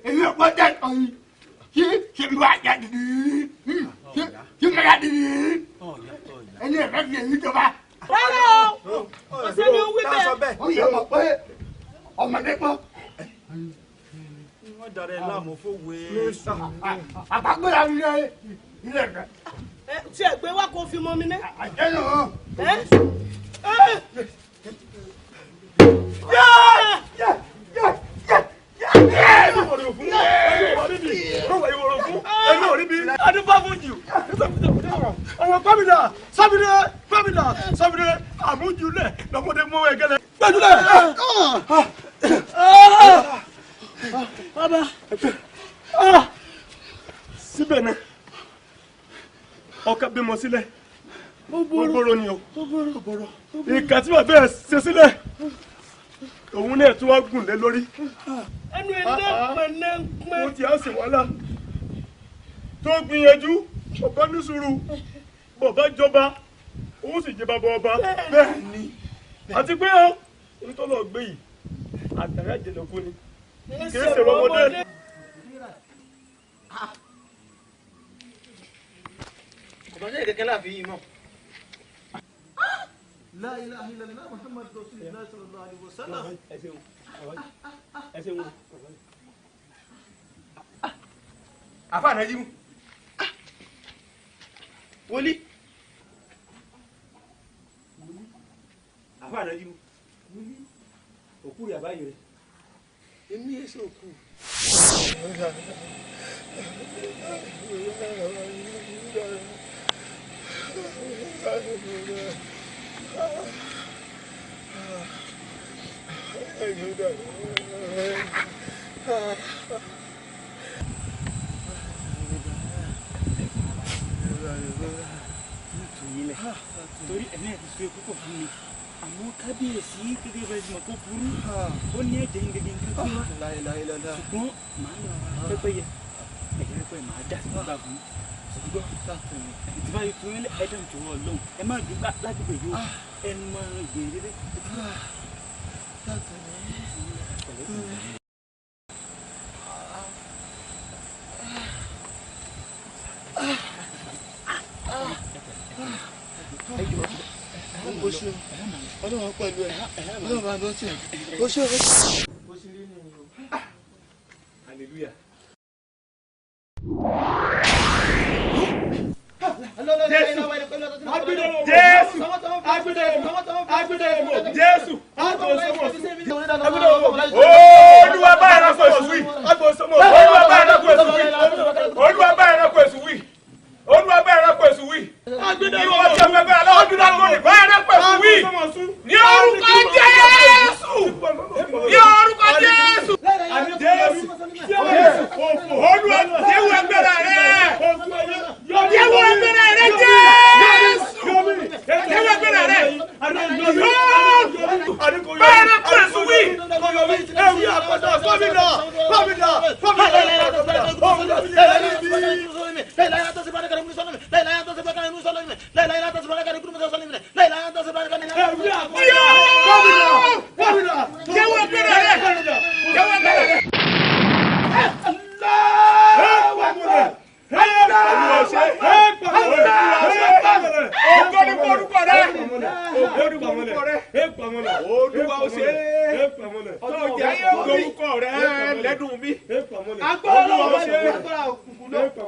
èmi ọ̀pọ̀ dẹ́ ọ̀yìn? Ṣé ṣé mi wá já dìde? Ṣé ṣé mi wá dìde? Ẹni ẹ̀fẹ́ fi èmi jọba. Rárá o, ọ̀sẹ̀ ni ó wí bẹ́ẹ̀. Ó yẹ mọ̀ pé ọmọdé pọ̀. Wọ́n darẹ̀ láàmú fowó. Àbágbéra mi lé ilé rẹ̀. Tí ẹ gbé wá kó fi mọ mi ná. Àjẹnù. Àwọn gómìnà sábìdé gómìnà sábìdé àmújulẹ̀ lọ́mọdé mú ẹgẹlẹ. Gbẹdúlẹ̀. Bàbá. Síbẹ̀ náà ọkà bímọ sílẹ̀ gbogbo ni o ìkà tí bàbá ẹ̀ ṣe sílẹ̀ òun náà tún wá gùn lé lórí. Ẹnu ẹ̀ náà pẹ̀ náà pẹ̀. Mo ti á sì wàhálà tó gbìyànjú ọba ní sùúrù bàbá jọba òun sì jẹ bàbá ọba bẹ́ẹ̀ ni àti pé ó ń tọ́lọ̀ gbé yìí àtàrà jẹ̀lẹ̀kú ni kì í ṣe ọmọdé. Ọ̀bàjẹ́ ìkẹ́kẹ́ láàfin yìí mọ̀. La ilaha illallah Muhammad Rasulullah sallallahu alaihi wasallam. Ẹ ṣeun. Àfa ànájímù. Wọlé. Àfa ànájímù. Òkú rẹ̀ àbáyé rẹ̀. Èmi yẹn ṣe òkú. Torí ẹ̀mí ẹ̀ ti sọ púpọ̀ fún mi àmọ́ kábíyèsí gẹ́gẹ́ bẹ́ẹ̀ ti mọ̀ kó burú ó ní ẹ̀jẹ̀ ń gẹ́gẹ́ nǹkan tó wá ṣùgbọ́n màá lọ pẹ́pẹ́yẹ ẹ̀jẹ̀ pẹ́pẹ́yẹ màá dà sí nígbà fún ṣùgbọ́n tí bá yẹ fún ilé ẹ̀dá ìjọba ọlọ́run ẹ má dùn ládùúgbò yìí ó ẹnu máa ń gbé rere. Ọlọ́run pẹ̀lú ẹ̀ Ọlọ́run bá lọ sí ẹ̀ o ṣe o. Bó ṣe rí nìyí o. Hallelujah. Jésù Jésù Olúwa bá ẹran sọ ìṣú.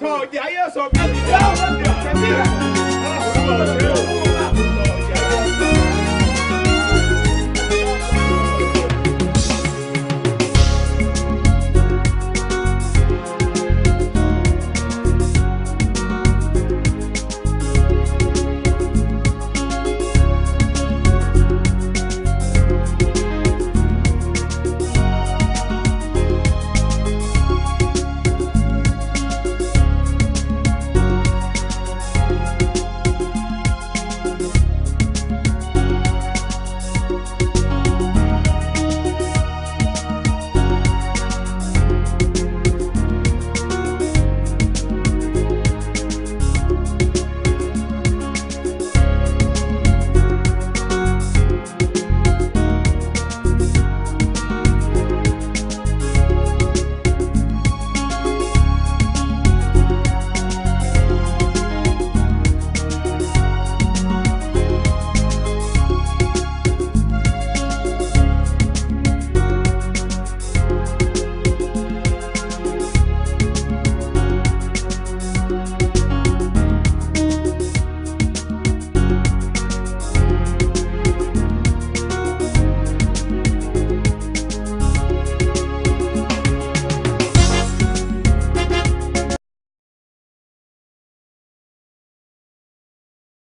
Tọ́jà ayé sọ bí.